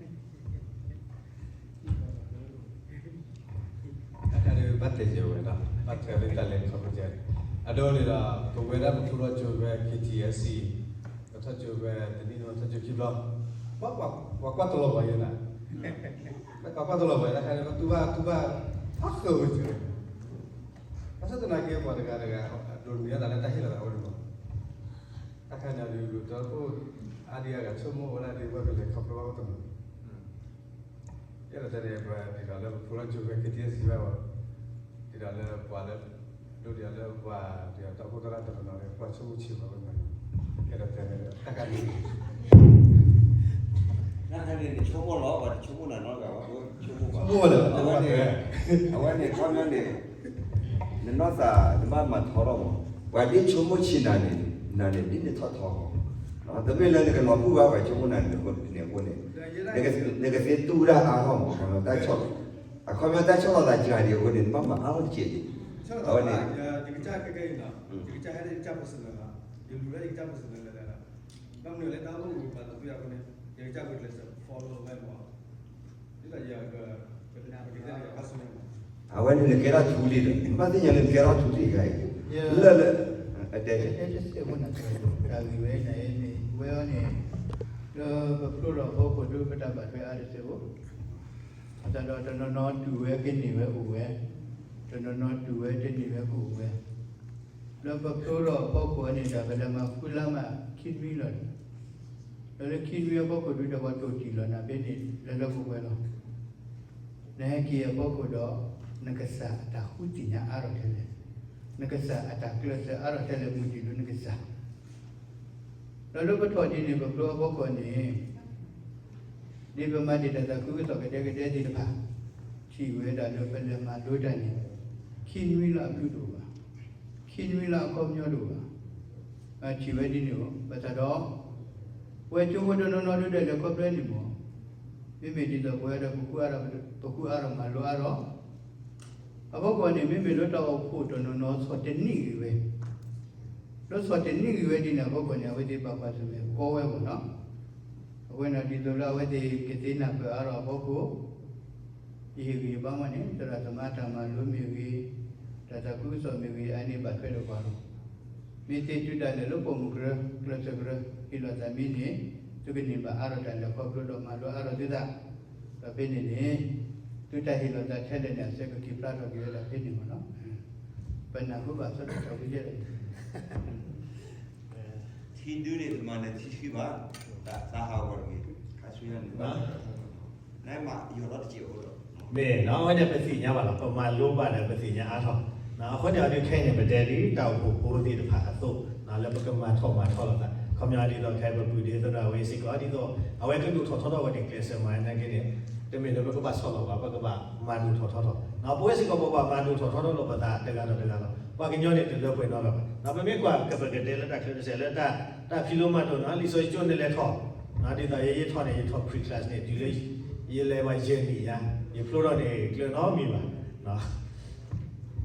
ၢ်ဒီးဘၣ်တဲယဲဝဲဒၣ် ဘၣ်တဲလၢတၢ်လဲၤခီဖျိယဲ, အဒိန့ၣ်ဒီး ပဝဲဒၣ်ပဖျိထီၣ်ကၠိဖဲ K T S C ပထီၣ်ကၠိဖဲတနံၣ်န့ၣ် ပထီၣ်ကၠိခံဘျီ, ပှၤကွၢ်တလီၤပှၤယဲနၤ, ပှၤကွၢ်တလီၤပှၤယဲ တၢ်ခါန့ၣ် ပတူၢ်ဘၣ်တူၢ်ဘၣ် ဖးဃၢၤဝဲကၠိ, ဘၣ်ဆၣ်သနာ်က့ ပှၤတဂၤတဂၤ ဒိးန့ၢ်အသးလၢတၢ်ဟ့ၣ်လီၤသးဝဲန့ၣ်မး, တၢ်ခါန့ၣ်ဒုး တၢ်အိၣ်ဖှိၣ်အါဒံအါဂၤဆိကမိၣ်ဝဲဒၣ်ဒ်ဝဲကလဲၤခီဖျိဘၣ်ဝဲတနီၤ အဲၣ်ဒိးတဲန့ၣ် ပှၤဒ်သိးလၢပဖျိထီၣ်ကၠိဖဲ K T S C ဘၣ်ဝဲ, ဒ်သိးလၢပှၤလၢ ဒိးဒ်သိးလၢပှၤ ဒ်သိးတၢ်အိၣ်ဖှိၣ်သရၣ်တနီၤနီၤန့ၣ် ပှၤဆိကမိၣ်ဆံးဘၣ်ဝဲန့ၣ်, အဲၣ်ဒိးတဲန့ၣ် တၢ်ကါဒ် နဆိကမိၣ်လီၤ ပှၤတဆိကမိၣ်နၤနီတဂၤဘၣ် ဆိကမိၣ်ဘၣ် ဆိကမိၣ်လီၤ အဝဲန့ၣ် အဝဲန့ၣ် ခီပညီန့ၣ် နနီၢ်သးနဘၣ်မၤထီထီၣ်မး, ပှၤဒ်ဆိကမိၣ်ဆံးနၤန့ၣ် နၤန့ၣ်ဒ်န့ၣ်ထီၣ်ထီ, တမ့ၢ်လၢနကလီၤပူၢ်ဘၣ် ပှၤဆိကမိၣ်နၤန့ၣ်အဃိန့ၣ်, နကသ့တူၢ်တၢ်အါထီၣ်မး, အခီပညီတၢ်ဆီၣ်လီၤသးစှၤဒံးအဃိန့ၣ် နဘၣ်မၤအါထီၣ်တက့ၢ်ဒံး, အဝဲန့ၣ် ယကစၢ်ခဲကနံၣ်အံၤနီၤ, ယကစၢ်ဟဲဒ်ယကစၢ် personal လီၤ, ယလူၤလၢယကစၢ် personal လီၤ, ဘၣ်မနုၤလၢတၢ်အိၣ်မူပာ်သူၣ်ယၤအဃိန့ၣ် ယကစၢ်ကကျဲးစၢး follow ဝဲမး, ဒ်သိးယက ပကတဲယၤ personal မး, အဝဲန့ၣ်နကဲထီၣ်ထူလံဒီး နဘၣ်သ့ၣ်ညါလၢနကဲထီၣ်ထူလံတဂၤအံၤ, လၢလၢ အတဲ တဲတစဲးဖိနၤ တၢ်ဂ့ၢ်ဝဲန့ၣ် ဝဲအံၤန့ၣ် လၢပဖျိထီၣ်အဖီခိၣ်ဒုး ပတၢ်ဘၣ်ထွဲအါတစဲးဖိ, အသးဒီးတနီၤနီၤတူၢ်ဝဲကန့ၢ်ဝဲအိၣ်ဝဲ, တနီၤနီၤတူၢ်ဝဲတန့ၢ်ဝဲကအိၣ်ဝဲ, လၢပဖျိထီၣ်အဖီခိၣ်န့ၣ်ဒီး ပလဲၤမၤဃုလါမးခံနွံလီၤ, ဒီးလၢခံနွံအဖီခိၣ်ဒုးဒီး ပှၤတိၢ်တံၢ်လီၤနၤဖဲန့ၣ် လၢလၢပှဲၤပှဲၤလီၤ. နဟဲက့ၤအဖီခိၣ်ဒီး နကစၢ်အတၢ်ဃုသ့ၣ်ညါအါထီၣ်ထဲလဲၣ်, နကစၢ်အတၢ်ကျဲးစၢးအါထီၣ်ထဲလဲၣ် မုၢ်တံၢ်လၢနကစၢ် ဒီးလၢပထီၣ်ဒ်န့ၣ် ပဖျိအဖီခိၣ်န့ၣ် ဒ်ပမၤတ့ၢ်တၢ်သးခုကစီၣ်ကဒဲကဒဲသ့ၣ်တဖၣ် ထံၣ်ဝဲဒၣ်လၢပလဲၤမၤလိတၢ်န့ၣ် ခံနွံလၢအဘျုးတအိၣ်ဘၣ်, ခံနွံလၢအခီပညီတအိၣ်ဘၣ်. ထံၣ်ဝဲဒ်န့ၣ်ဧိၤ ဘၣ်ဆၣ်ဒီး ပဝဲကၠိဖိတနီၤနီၤဒုးဒီးလဲၤခီဖျိန့ၣ်မ့ၢ် မ့မ့ၢ်ဒ်သိးပဝဲဒၣ် ပဃုအါထီၣ်မၤလိအါထီၣ် အဖီခိၣ်န့ၣ် မ့မ့ၢ်လၢတၢ်အိၣ်ဖှိၣ်တနီၤနီၤဆီၣ်တနံၣ်ဂ့ၤဝဲ, လၢဆီၣ်တနံၣ်ဂ့ၤဝဲဒ်န့ၣ်အဖီခိၣ်န့ၣ် အဝဲသ့ၣ်ဘၣ်ကွၢ်ဆၢၣ်မဲာ်ကီဝဲမ့ၢ်နီၤ. အဃိန့ၣ်ဒ်သိးလၢအဝဲသ့ၣ်ကသ့ၣ်နီၣ်ပၢၢ်အါထီၣ်အဖီခိၣ် ယဟ့ၣ်ဂံၢ်ယဘါမ့ၢ်န့ၣ် သရၣ်သမါတၢ်မၤလိမ့ၢ်ဂ့ၤ, တၢ်သးခုကစီၣ်မ့ၢ်ဂ့ၤ အန့ၣ်ဘၣ်ထွဲဒီးပှၤလီၤ. မ့ၢ်သ့ၣ်သုတၢ်လဲၤလၢပိာ်မုၣ်ကရၢ ကျဲးစၢးကရၢ ဟ့ၣ်လီၤသးမ့ၢ်န့ၣ် သုကန့ၢ်ဘၣ်အါထီၣ်တၢ်လဲၤခီဖျိဒီးမၤလိအါထီၣ်သုသး, ဒီးဖဲန့ၣ်န့ၣ် သုတၢ်ဟ့ၣ်လီၤသးထဲလဲၣ်န့ၣ် အစဲးကက့ၤဖျါထီၣ်က့ၤဝဲဒၣ်ဖဲန့ၣ်မ့ၢ်နီၤ. ပနၢ်ဟူဘၣ်ဆၢကတီၢ်ဝံၤယဲၢ် ထံဒုန့ၣ်တမၤနၢၤထံဆှံဘၣ်, တၢ်သးဟးဂီၤတဂ့ၤ, ခါဆူညါန့ၣ်ဘၣ်, နမ့ၢ်ယီၤလီၤတစဲးဖိဒီး, မ့ၢ်နီၤ အဝဲန့ၣ်ပသ့ၣ်ညါဘၣ်လီၤ, ပမၤလိဘၣ်ဒီးပသ့ၣ်ညါအါထီၣ်, အဃိန့ၣ်အီၤဒုးခဲအံၤန့ၣ် ပတဲဒ်တၢ်အိၣ်ဖှိၣ်ဖိသ့ၣ်တဖၣ်အသိး, လၢပကမၤထီၣ်မၤထီလိာ်သး, ခီပညီဒ်သိးခဲအံၤပပုၢ်ဒ့သရၣ်ဝဲစ့ၢ်ကီး ဒ်သိး အဝဲကဒိၣ်ထီၣ်ထီထီၣ်ဝဲန့ၣ် ကျဲးစၢးမၤနာ်က့န့ၣ်, တမ့ၢ်လၢပကဘၣ်ဆီၣ်လီၤဘၣ် ပကဘၣ်မၤဒိၣ်ထီၣ်ထီထီၣ်, ပဝဲစ့ၢ်ကီးပဘၣ်မၤဒိၣ်ထီၣ်ထီထီၣ်လိာ်ပသးတဂၤဒီးတဂၤလီၤ. ပှၤကညီန့ၣ်တလၢပှဲၤနီတဂၤဘၣ်, ပမ့ၢ်ကွၢ်ကပကတဲလၢတၢ်ချၢတစဲးလၢ တၢ်ဖံးလိမၤဒိၣ်နီၤ လံာ်စီဆှံကၠိန့ၣ်လဲၤထီၣ်, ဒ်သိးယဲယထီၣ်န့ၣ် ယထီၣ် pre-class န့ၣ် တုၤလၢ ယလဲၤဘၣ်ယဲၢ်နံၣ်ယါ, ယဖျိထီၣ်န့ၣ် ကျၢၤနီတမံၤ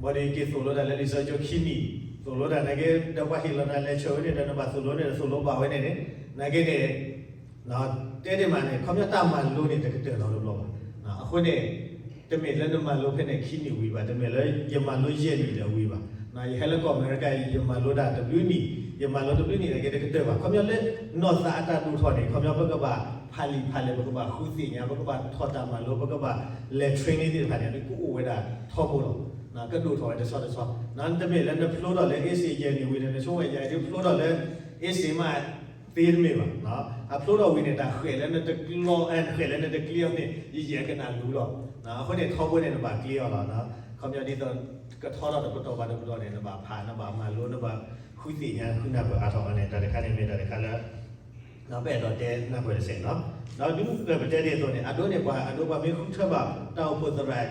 ဘၣ် ဘၣ်ဒီးယက့ၤသိၣ်လိတၢ်လၢလံာ်စီဆှံကၠိခံနံၣ်, သိၣ်လိတၢ်နာ်က့ ဒီးပှၤဟ့ၣ်လီၤနၤလဲၤဆၢဝဲန့ၣ်ဒီး နဘၣ်သိၣ်လိန့ၣ် နသိၣ်လိဘၣ်ဝဲန့ၣ်န့ၣ်, နာ်က့န့ၣ် တဲဒ်မးန့ၣ် ခီပညီတၢ်မၤလိန့ၣ် တကတၢၢ်နီတဘျီဘၣ်. အဃိန့ၣ် တမ့ၢ်လၢနမၤလိဖဲန့ၣ်ခံနံၣ်ဝံၤဘၣ်, တမ့ၢ်လၢယမၤလိယဲၢ်နံၣ်ဒီးဝံၤဘၣ်. ယဟဲလၢကီၢ်အမဲရကၤ ယမၤလိတၢ်တဘျုးနံၣ်, ယမၤလိတဘျုးနံၣ်နာ်က့ တကတၢၢ်ဘၣ်. ခီပညီလၢ နီၢ်သးအတၢ်ဒိၣ်ထီၣ်န့ၣ် ခီပညီပကဘၣ်ဖးလံာ်ဖးလဲၢ် ပကဘၣ်ဃုသ့ၣ်ညါ ပကဘၣ်ထီၣ်တၢ်မၤလိ ပကဘၣ်လဲၤ training သ့ၣ်တဖၣ်န့ၣ် ကအိၣ်ဝဲဒၣ်ထီဘိလီၤ. ကဒိၣ်ထီၣ်ဝဲတဆီတဆီ, တမ့ၢ်လၢနဖျိထီၣ်လၢ အ့စ့ၣ် ယဲၢ်နံၣ်ဝံၤဒီး နဆိကမိၣ်ယၤဒုးဖျိထီၣ်လၢ အ့စ့ၣ်မးသ့တမ့ၢ်ဘၣ်. အဖျိထီၣ်ဝံၤန့ၣ် တၢ်ဃဲၤလၢနတကျီ, ဃဲၤလၢနတကျ့အီၤန့ၣ် ယယဲၢ်ကနၣ်လူလီၤ. အဃိန့ၣ် ထီဘိန့ၣ် နဘၣ်ကျ့အီၤလီၤ. ခီပညီဒ်သိး ကထီထီၣ်တပတီၢ်ဘၣ်တပတီၢ်န့ၣ် နဘၣ်ဖး နဘၣ်မၤလိ နဘၣ်ဃုသ့ၣ်ညါ ဃုနၢ်ပၢၢ်အါထီၣ်အီၤန့ၣ် တၢ်တခါန့ၣ်မ့ၢ်တၢ်တခါလၢ ပအဲၣ်ဒိးတဲနၢ်ပၢၢ်တစဲးနီၤ. ဒီးဒ်ပတဲဒ်သိးန့ၣ် အဒိန့ၣ် ပှၤအဒိပှၤမ့ၢ်ဃုထၢဘၣ် တၢ်အိၣ်ဖှိၣ်သရၣ်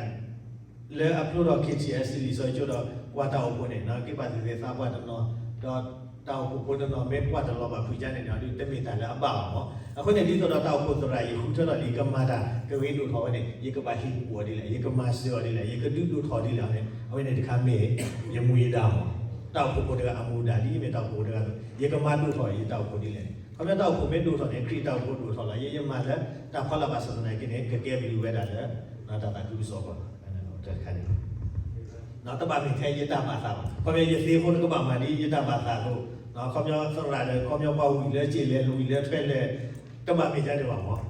လၢအဖျိထီၣ် KTS လံာ်စီဆှံကၠိဒီး ကွၢ်တၢ်အိၣ်ဖှိၣ်န့ၣ် က့ၤဘၣ်သ့ၣ်သ့ၣ်သးပှၢ်တနီၤ, ဒီးတၢ်အိၣ်ဖှိၣ်ဖိတနီၤမ့ၢ်ကွၢ်တလီၤဘၣ်ဖုးကါန့ၣ်န့ၣ် ဒုးတမ့ၢ်တၢ်လၢအဘၣ်ဘၣ်မး. အဃိန့ၣ် ဒ်သိးဒီးတၢ်အိၣ်ဖှိၣ်သရၣ် ယဃုထၢထီၣ်လံ ယကမၤတၢ်ကဂ့ၤဒိၣ်ထီၣ်ဝဲန့ၣ် ယကဘၣ်ဟ့ၣ်ကူၣ်အီၤဒ်လဲၣ်, ယကမၤစၢၤအီၤဒ်လဲၣ်, ယကဒုးဒိၣ်ထီၣ်ဒ်လဲၣ်န့ၣ် အဝဲန့ၣ်တခါမ့ၢ် ယမူယဒါမး. တၢ်အိၣ်ဖှိၣ်ဖိတဂၤအမူအဒါ ဒ်အမ့ၢ်တၢ်အိၣ်ဖှိၣ်ဖိတဂၤအသိး ယကမၤဒိၣ်ထီၣ်ယတၢ်အိၣ်ဖှိၣ်ဒ်လဲၣ်န့ၣ် ခီပညီတၢ်အိၣ်ဖှိၣ်မ့ၢ်ဒိၣ်ထီၣ်န့ၣ် ခရံာ်တၢ်အိၣ်ဖှိၣ်ဒိၣ်ထီၣ်လီၤ. ယမၤလၢတၢ်ဖီလာ်ဘၣ်ဆၣ်သနာ်က့န့ၣ် ကကဲဘျုးဝဲဒၣ်လၢ တၢ်သးခုကစီၣ်အဂီၢ်လီၤ. တခါန့ၣ် တဘၣ်မ့ၢ်ထဲယတၢ်ဘၣ်သးဘၣ်. ခီပညီယသ့အဃိ နကဘၣ်မၤဒ်ယတၢ်ဘၣ်သးအသိး, ခီပညီသရၣ်ဒီး ခီပညီပှၤဝံၤလၢစ့ၣ်လဲၤ ဝံၤလၢထွဲလဲၤ တဘၣ်မ့ၢ်ဒ်န့ၣ်ဘၣ်မး.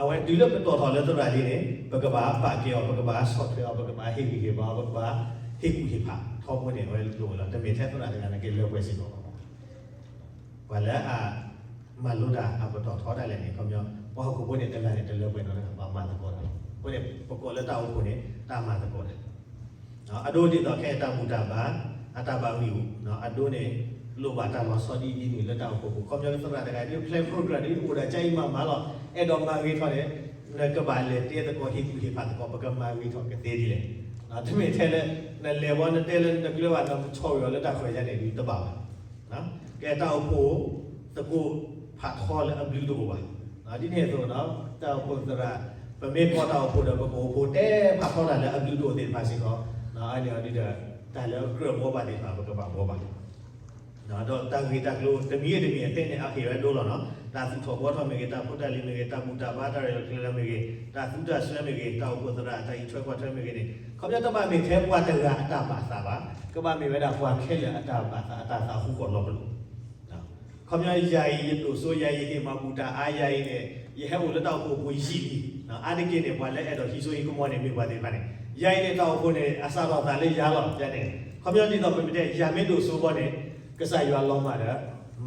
အဝဲတုၤလၢပတီၢ်ထီၣ်လၢသရၣ်လံန့ၣ် ပကဘၣ်ပာ်ကဲအီၤ, ပကဘၣ်ဆီၣ်ထွဲအီၤ, ပကဘၣ်ဟ့ၣ်ဂံၢ်ဟ့ၣ်ဘါအီၤ, ပကဘၣ်ဟ့ၣ်ကူၣ်ဟ့ၣ်ဖး, ထီဘိန့ၣ် အဝဲလိၣ်ဝဲလီၤ. တမ့ၢ်ထဲသရၣ်တဂၤန့ၣ် ကလၢပှဲၤစ့ၢ်ကီးဘၣ်. ပှၤလၢအမၤလိတၢ်အပတီၢ်ထီဒၣ်လဲာ်န့ၣ် ခီပညီ ပှၤဟီၣ်ခိၣ်ဖိန့ၣ် တဂၤန့ၣ် တလၢပှဲၤနီတဂၤ, ပှၤမၤသကိးတၢ်လီၤ. အဃိန့ၣ် ပကိးလၢတၢ်အိၣ်ဖှိၣ်န့ၣ် တၢ်မၤသကိးတၢ် အဒိဒ်သိးခဲအံၤတၢ်ဘူၣ်တၢ်ဘါ အတၢ်ဘၣ်ဂံၢ်အူ အဒိန့ၣ် လိၣ်ဘၣ်တၢ်လီၤဆီဒ်အံၤန့ၣ်လၢတၢ်အိၣ်ဖှိၣ်ပူၤ, ခီပညီသရၣ်တဂၤဒ် plan program ဒ်အိၣ်ဒၣ်ကအံၤမးမးလီၤ, အဲၣ်ဒိးမၤဂ့ၤထီၣ်န့ၣ် နကဘၣ်လဲၤတဲသကိးဟ့ၣ်ကူၣ်ဟ့ၣ်ဖးသကိး ပကမၤဂ့ၤထီၣ်ကသ့ဒ်လဲၣ်. တမ့ၢ်ထဲလၢ နလဲၤဘီနတဲလၢနတကျၢၤဘၣ် နဆီၣ်ဂ့ၤအီၤလၢတၢ်ခွဲးယါန့ၣ်ဒ်တဘၣ်ဘၣ်. ကဲတၢ်အိၣ်ဖှိၣ် သကိးဖးထီလၢအဘျုးတအိၣ်ဘၣ်. ဒ်န့ၣ်အသိး တၢ်အိၣ်ဖှိၣ်သရၣ် ပမ့ၢ်ကီတၢ်အိၣ်ဖှိၣ်ဒီး ပကအိၣ်ဖှိၣ်တဲဖးထီတၢ်လၢအဘျုးတအိၣ်သ့ၣ်တဖၣ်စ့ၢ်ကီး, အန့ၣ်အီၤဒ်ဒီး တၢ်လၢအကြၢးဘှီဘၣ်သ့ၣ်တဖၣ် ပကဘၣ်ဘှီဘၣ်လီၤ. ဒီးတၢ်ဂ့ၢ်တၢ်ကျိၤတမံၤဂ့ၤတမံၤဂ့ၤ အခဲအံၤန့ၣ် အဟ့ၣ်ဝဲဒိလီၤနီၤ, တၢ်သူၣ်ထီၣ်ဘှီထီၣ်မ့ၢ်ဂ့ၤ, တၢ်ဖိတၢ်လံၤမ့ၢ်ဂ့ၤ, တၢ်ဘူၣ်တၢ်ဘါတၢ်ရဲၣ်တၢ်ကျဲၤလၢမ့ၢ်ဂ့ၤ, တၢ်သူတၢ်စွဲမ့ၢ်ဂ့ၤ, တၢ်အိၣ်ဖှိၣ်သရၣ်အတၢ်အံးထွဲကွၢ်ထွဲမ့ၢ်ဂ့ၤန့ၣ် ခီပညီတဘၣ်မ့ၢ်ထဲပှၤတဂၤအတၢ်ဘၣ်သးဘၣ်, ကဘၣ်မ့ၢ်ဝဲဒၣ်ပှၤခဲလၢာ်အတၢ်ဘၣ်သး အတၢ်သးဟူဃီၤလီၤပလိာ် ခီပညီယၤအံၤယဒိၣ်စိ ယၤအံၤဟ့ၣ်မၤဘူၣ်တၢ်အါ ယၤအံၤန့ၣ် ယဟဲအိၣ်လၢတၢ်အိၣ်ဖှိၣ်အပူၤယံာ်လံ, အါတက့ၢ်န့ၣ် ပှၤလၢအဲၣ်ဒိးဟံးစိဟံးကမီၤန့ၣ် မ့ၢ်ပှၤသ့ၣ်တဖၣ်န့ၣ်, ယၤအံၤန့ၣ် တၢ်အိၣ်ဖှိၣ်န့ၣ် အစးထီၣ်သးလၢယၤလီၤ ယၤန့ၣ်, ခီပညီဒ်သိးပမ့ၢ်တဲ ယၤမ့ၢ်ဒိၣ်စိဘီန့ၣ် ကစၢ်ယွၤလီၤမၢ်ဒီး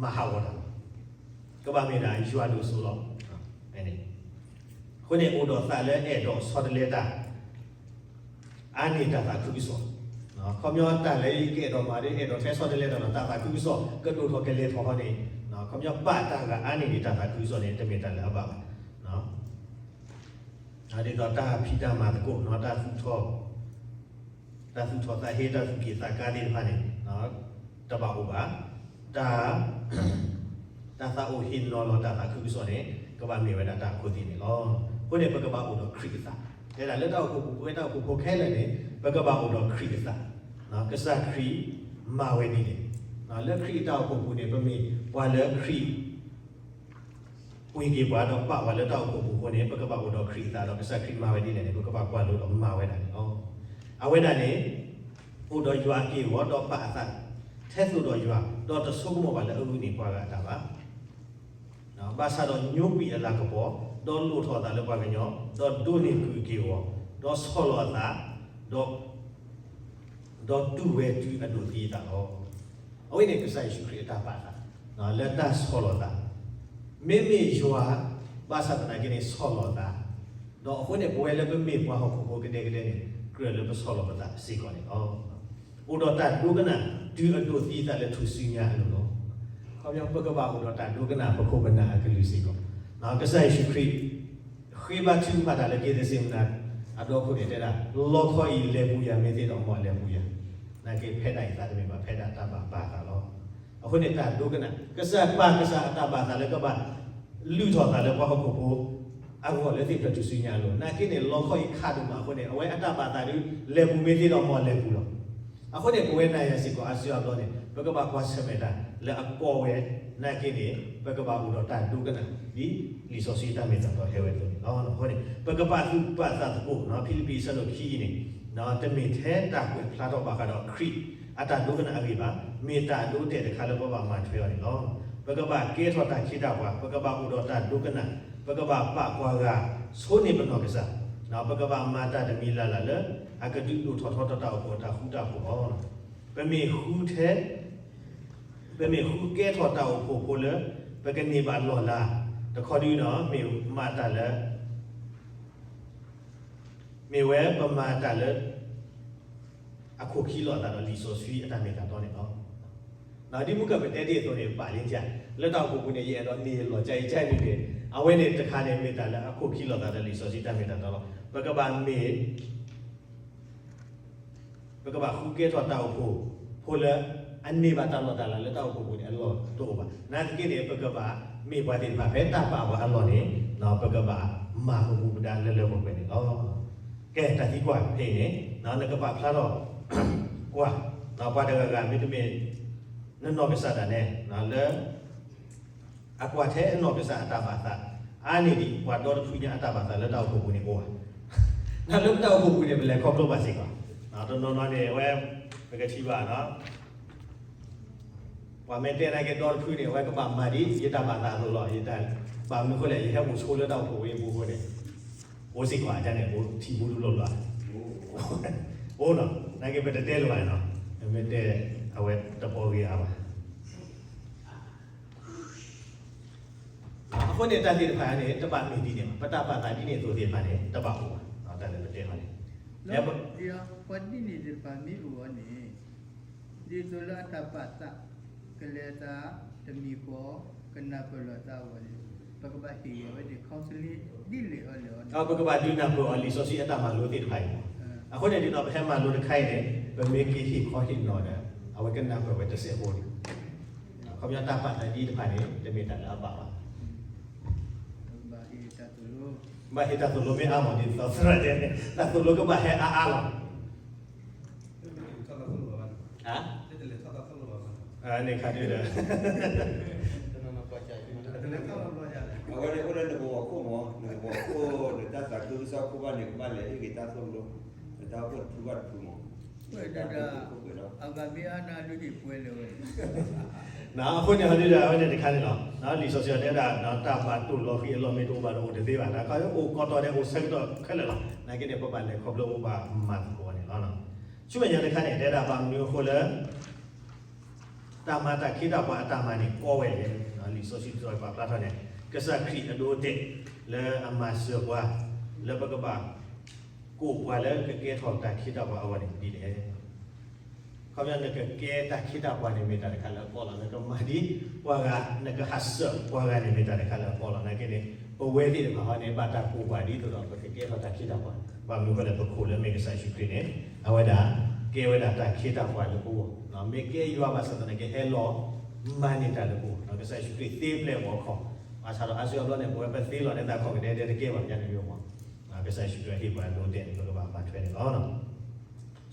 မၤဟးဂီၤတၢ်လီၤ. ကဘၣ်မ့ၢ်ဒၣ်ယွၤဒိၣ်စိလီၤ. အဃိန့ၣ် အိၣ်ဒီးသးလၢအဲၣ်ဒိးဆီတလဲတၢ် အါန့ၢ်တၢ်သးခုကစီၣ်, ခီပညီတၢ်လၢယကအဲၣ်ဒိးမၤဒီး အဲၣ်ဒိးထဲဆီတလဲတၢ်ဒီး တၢ်သးခုကစီၣ် ကဒိၣ်ထီၣ်ကလဲၤထီၣ်ဟီန့ၣ်, ခီပညီဘၣ်တၢ်ဂၤအါန့ၢ်န့ၣ် တၢ်သးခုကစီၣ်န့ၣ် တမ့ၢ်တၢ်လၢအဘၣ်ဘၣ်. ဒ်သိးတၢ်ဖံးတၢ်မၤသကိးနီၤ တၢ်သူၣ်ထီၣ် တၢ်သူၣ်ထီၣ်သးဟ့ တၢ်သူၣ်က့ၣ်သးကါသ့ၣ်တဖၣ်န့ၣ် တဘၣ်အိၣ်ဘၣ်. တၢ် တၢ်သးအိၣ်ဟ့ၣ်နီၤလီၤတၢ်သးခုကစီၣ်န့ၣ် ကဘၣ်မ့ၢ်ဝဲဒၣ်တၢ်အခိၣ်သ့ၣ်န့ၣ်လီၤ. အဃိန့ၣ် ပကဘၣ်အိၣ်ဒီးခရံာ်အသး, တဲဒၣ်လၢတၢ်အိၣ်ဖှိၣ်ပူၤ ပဝဲတၢ်အိၣ်ဖှိၣ်ဖိခဲလၢာ်န့ၣ် ပကဘၣ်အိၣ်ဒီးခရံာ်အသး, ကစၢ်ခရံာ်မၤဝဲဒ်လဲၣ်. လၢခရံာ်အတၢ်အိၣ်ဖှိၣ်ပူၤန့ၣ် ပမ့ၢ်ပှၤလၢခရံာ် ပှ့ၤက့ၤပှၤဒီးပာ်ပှၤလၢတၢ်အိၣ်ဖှိၣ်ပူၤအဃိန့ၣ် ပကဘၣ်အိၣ်ဒီးခရံာ်အသးဒီးကစၢ်ခရံာ်မၤဝဲဒ်လဲၣ်န့ၣ် ပကဘၣ်ကွၢ်လိဒီးမၤဝဲဒၣ်န့ၣ်လီၤ. အဝဲဒၣ်န့ၣ် အိၣ်ဒီးယွၤအက့ၢ်အဂီၤ ဒီးပာ်အသးထဲသိးဒီးယွၤ ဒီးတဆိကမိၣ်ဘၣ်လၢအဂုၢ်န့ၣ်ပှၤဂၤအတၢ်ဘၣ်. ဘၣ်ဆၣ်ဒီးညိကွံာ်အလၤကပီၤ ဒီးလိၣ်ထီၣ်အသးလၢပှၤကညီ ဒီးဒိးန့ၢ်ကုၢ်အက့ၢ်အဂီၤ ဒီးဆီၣ်လီၤအသး ဒီး ဒီးတူၢ်ဝဲတုၤအဒိးသံအသးလီၤ. အဝဲန့ၣ်ကစၢ်ယ့ၣ်ၡူးခရံာ်အတၢ်ပာ်သး လၢတၢ်ဆီၣ်လီၤသး, မ့မ့ၢ်ယွၤ ဘၣ်ဆၣ်သနာ်က့န့ၣ် ဆီၣ်လီၤသး, ဒီးအဃိန့ၣ် ပဝဲလၢပမ့ၢ်ပှၤဟီၣ်ခိၣ်ဖိကဒဲကဒဲန့ၣ် ကြၢးလၢပဆီၣ်လီၤပသးစ့ၢ်ကီးန့ၣ်လီၤ. အိၣ်ဒီးတၢ်ဒိကနၣ် တုၤအဒိးသံအသးလၢထူၣ်စုညါအလိၤလီၤ. ခီပညီ ပကဘၣ်အိၣ်ဒီးတၢ်ဒိကနၣ်ပခိၣ်ပနၢ်အကလုၢ်စ့ၢ်ကီး, ကစၢ်ယ့ၣ်ၡူးခရံာ် ဃ့ဘါထုကဖၣ်တၢ်လၢက့ၤသ့းစ့မနၤ အဒီခိၣ်န့ၣ်တဲဒၣ် လီခီအံၤလဲၤပူၤယၤ မ့ၢ်သ့ဒီးမ်အလဲၤပူၤယၤ, နာ်က့ဖဲဒၣ်အံၤသးတမ့ၢ်ဘၣ် ဖဲဒၣ်တၢ်ဘၣ်ပာ်သးလီၤ. အဃိန့ၣ် တၢ်ဒိကနၣ် ကစၢ်ပာ်ကစၢ်အတၢ်ဘၣ်သးလၢကဘၣ် လုၢ်ထီၣ်သးလၢပှၤဟီၣ်ခိၣ်ဖိ အဂီၢ်လၢသ့ၣ်ဖျၢၣ်ထူၣ်စုညါအလိၤ, နာ်က့န့ၣ် လီခီအံၤခးဒိၣ်မးအဃိန့ၣ် အဝဲအတၢ်ဘၣ်သးဒုး လဲၤပူၤမ့ၢ်သ့ဒီးမ်အလဲၤပူၤလီၤ. အဃိန့ၣ် ပဝဲနၤယၤစ့ၢ်ကီး အါစုအါဘျီန့ၣ် ပကဘၣ်ကွၢ်ဆၢၣ်မဲာ်တၢ်လၢအကီဝဲ, နာ်က့န့ၣ် ပကဘၣ်အိၣ်ဒီးတၢ်ဒိကနၣ် ဒ်လံာ်စီဆှံအတၢ်မ့ၢ်တၢ်တီဟဲဝဲအသိးန့ၣ်လီၤ. အဃိန့ၣ် ပကပာ်သူၣ်ပာ်သးသကိး ဖံလံးပံးအဆၢဒိၣ်ခံအံၤန့ၣ် တမ့ၢ်ထဲတၢ်ကွဲးဖျါထီၣ်ဘၣ်ဃးဒီးခရံာ်အတၢ်ဒိကနၣ်အဂ့ၢ်ဘၣ်, မ့ၢ်တၢ်အဒိအတဲာ်တခါလၢပဘၣ်မၤထွဲအီၤန့ၣ်လီၤ. ပကဘၣ်ကဲထီၣ်တၢ်ခ့တၢ်ပှၤ, ပကဘၣ်အိၣ်ဒီးတၢ်ဒိကနၣ်, ပကဘၣ်ပာ်ပှၤဂၤဆိန့ၢ်ပနီၢ်ကစၢ်, ပကဘၣ်မၤတၢ်တမံၤလၢ်လၢ်လၢအကဒုးဒိၣ်ထီၣ်ထီထီၣ်တၢ်အိၣ်ဖှိၣ်အတၢ်ဃူတၢ်ဖိးလီၤ. ပမ့ၢ်ဃုထဲ ပမ့ၢ်ဃုကဲထီၣ်တၢ်အိၣ်ဖှိၣ်ဖိလၢ ပကန့ၢ်ဘၣ်လီၢ်လၤ, တခီဒုဒီး မ့ၢ်မၤတၢ်လၢ မ့ၢ်ဝဲပမၤတၢ်လၢ အခိၣ်ခံလီၤအသးဒီးလံာ်စီဆှံအတၢ်မ့ၢ်တၢ်တီန့ၣ်လီၤ. ဒ်မုၢ်ကပတဲတ့ၢ်အသိးန့ၣ် ပာ်လံက လၢတၢ်အိၣ်ဖှိၣ်ပူၤန့ၣ် ယအဲၣ်ဒိးန့ၢ်လီၤကၢ်အံၤကၢ်န့ၣ်န့ၣ် အဝဲန့ၣ်တခါန့ၣ် မ့ၢ်တၢ်လၢအခိၣ်ခံလီၤသးဒီးလံာ်စီဆှံတၢ်မ့ၢ်တၢ်တီလီၤ. ပကဘၣ်မ့ၢ် ပကဘၣ်ဃုကဲထီၣ်တၢ်အိၣ်ဖှိၣ်ဖိလၢ အန့ၢ်ဘၣ်တၢ်လီၢ်တၢ်လၤလၢတၢ်အိၣ်ဖှိၣ်ပူၤန့ၣ် အလီၢ်တအိၣ်ဘၣ်. နာ်သက့န့ၣ် ပကဘၣ်မ့ၢ်ပှၤသ့ၣ်တဖၣ်ဖဲတၢ်ပာ်ပှၤအလီၢ်န့ၣ် ပကဘၣ်မၤပမူပဒါလၢလၢပှဲၤပှဲၤန့ၣ်လီၤ. ကဲ တၢ်သံကွၢ်ဖဲအံၤန့ၣ် နကပာ်ဖျါထီၣ်ကွၢ် ပှၤတဂၤဂၤမ့တမ့ၢ် နနီၢ်ကစၢ်ဒၣ်နဲ လၢ အကွၢ်ထဲအနီၢ်ကစၢ်အတၢ်ဘၣ်သး အါန့ၢ်ဒံးပှၤဒီတဖုညါအတၢ်ဘၣ်သးလၢတၢ်အိၣ်ဖှိၣ်ပူၤန့ၣ်အိၣ်ဧါ. နလၢပတၢ်အိၣ်ဖှိၣ်ပူၤန့ၣ် ပလဲၤခီဖျိဘၣ်စ့ၢ်ကီး, တနီၤနီၤန့ၣ် အဝဲ ပကထံၣ်ဘၣ် ပှၤမ့ၢ်တဲနာ်က့ဒီတဖုန့ၣ် အဝဲကဘၣ်မၤဒ်ယတၢ်ဘၣ်သးအသိးလီၤ. ယတၢ်ဘၣ်မနုၤအဃိလဲၣ် ယဟဲအိၣ်ဆိလၢတၢ်အိၣ်ဖှိၣ်ဝဲအပူၤအဃိန့ၣ် အိၣ်စ့ၢ်ကီးအကါန့ၣ် အိၣ်ထံၣ်ဘူးထူလီၢ်ဘျီ အိၣ်နီၤ နာ်က့ပတတဲလၢၤဘၣ်နီၤ မ့ၢ်တဲအဝဲတပီၢ်ဂ့ၤအါဘၣ် အဃိန့ၣ် တၢ်သ့ၣ်တဖၣ်န့ၣ် တဘၣ်မ့ၢ်ဒ်န့ၣ်ဘၣ်. ပတၢ်ပာ်သးဒ်န့ၣ်အသိးသ့ၣ်တဖၣ်န့ၣ် တဘၣ်အိၣ်ဘၣ်. တၢ်လၢပတဲဟီန့ၣ် ပှၤဒ်န့ၣ်သ့ၣ်တဖၣ်မ့ၢ်အိၣ်အီၤန့ၣ် ဒ်သိးလၢအတၢ်ပာ်သး ကလဲၤအသးတမံၤဃီ ကနၢ်ပၢၢ်လိာ်သးအဂီၢ်န့ၣ် ပကဘၣ်ဟ့ၣ်ဂ့ၤဝဲဒၣ် counseling ဒ်လဲၣ်အီၤလဲၣ်အီၤန့ၣ် ပကဘၣ်ဒုးနၢ်ပၢၢ်အီၤလံာ်စီဆှံအတၢ်မၤလိသ့ၣ်တဖၣ်အံၤလီၤ. အဃိန့ၣ်ဒ်သိးပဟဲမၤလိတခါအံၤန့ၣ် ပမ့ၢ်က့ၤဟ့ၣ်ခီဟ့ၣ်နီၤဒီး အဝဲကနၢ်ပၢၢ်ဝဲတစဲးဖိန့ၣ် ခီပညီတၢ်ပာ်သးဒ်တဖၣ်န့ၣ် တမ့ၢ်တၢ်လၢအဘၣ်ဘၣ်. ဘၣ်ဟ့ၣ်တၢ်သိၣ်လိမ့ၢ်အါမး ဒ်သိးသရၣ်တဲန့ၣ် တၢ်သိၣ်လိကဘၣ်ဟဲအါအါလီၤ. န့ၣ်ခါဒုဒီး အဝဲန့ၣ်အိၣ်လၢနကဝီၤခိၣ်မး နကဝီၤခိၣ် နတၢ်သးခုကစီၣ်ခိၣ်ဘၣ်န့ၣ် ကဘၣ်လဲၤဟ့ၣ်ဂ့ၤတၢ်သိၣ်လိ နတၢ်အိၣ်ဖှိၣ်တဖုဘၣ်တဖုမး အဂၤမ့ၢ်အါနၤဒုးဟ့ၣ်ပှဲၤလၢာ်ဝဲ အဃိန့ၣ်ဟီဒုဒီး အဝဲန့ၣ်တခါန့ၣ်လီၤ. လံာ်စီဆှံတဲဝဲဒၣ် တၢ်ဘၣ်တိၢ်လီၤဃံၤအလီၢ်မ့ၢ်တအိၣ်ဘၣ်ဒီးအိၣ်တသ့ဘၣ်. တၢ်ခါအိၣ်ကိးတီၤဒဲးအိၣ်ဆၢကတီၢ်ခဲလၢာ်လီၤ. နာ်က့န့ၣ် ပဘၣ်လဲၤခီဖျိအိၣ်ဘၣ်မၤသကိးန့ၣ်လီၤ. ဆူမဲာ်ညါတခါန့ၣ် တဲဒၣ်ဘၣ်မနုၤအဃိလၢ တၢ်မၤတၢ်ခ့တၢ်ပှၤအတၢ်မၤန့ၣ် ကီဝဲလဲၣ်. လံာ်စီဆှံတတီၤပာ်ဖျါထီၣ်န့ၣ် ကစၢ်ခရံာ်အဒိအတဲာ်လၢအမၤစၢၤပှၤ လၢပကဘၣ် ကိးပှၤလၢကကဲထီၣ်တၢ်ခ့တၢ်ပှၤအဂီၢ်န့ၣ်ဒ်လဲၣ်. ခီပညီနကကဲတၢ်ခ့တၢ်ပှၤန့ၣ်မ့ၢ်တၢ်တခါလၢအကီလီၤ. နကမၤဒ်ပှၤဂၤ နကဟးဆှဲးပှၤဂၤန့ၣ်မ့ၢ်တၢ်တခါလၢအကီလီၤ. နာ်က့န့ၣ် ပဝဲသ့ၣ်တဖၣ်ဟီန့ၣ် ဘၣ်တၢ်ကိးပှၤဒ်သိးဒီး ပကကဲထီၣ်တၢ်ခ့တၢ်ပှၤ ဘၣ်မနုၤအဃိလဲၣ် ပခိၣ်လၢမ့ၢ်ကစၢ်ယ့ၣ်ၡူးခရံာ်န့ၣ် အဝဲဒၣ် ကဲဝဲဒၣ်တၢ်ခ့တၢ်ပှၤလၢပဂီၢ်, မ့ၢ်ကဲယွၤဘၣ်ဆၣ်သနာ်က့ ဟဲလီၤမၤန့ၢ်တၢ်လၢပဂီၢ်, ကစၢ်ယ့ၣ်ၡူးခရံာ်သ့ပျဲၢ်အီၤခီ, ဘၣ်ဆၣ်ဒီးအါစုအါဘျီန့ၣ် ပဝဲပသ့လီၤန့ၣ်သးခီၣ်ကဒဲဒဲတကဲဘၣ် ယန့ၣ်မ့ၢ်မ့ၢ်, ကစၢ်ယ့ၣ်ၡူးခရံာ်ဟ့ၣ်ပှၤဒိတဲာ်န့ၣ် ပကဘၣ်မၤထွဲန့ၣ်လီၤ.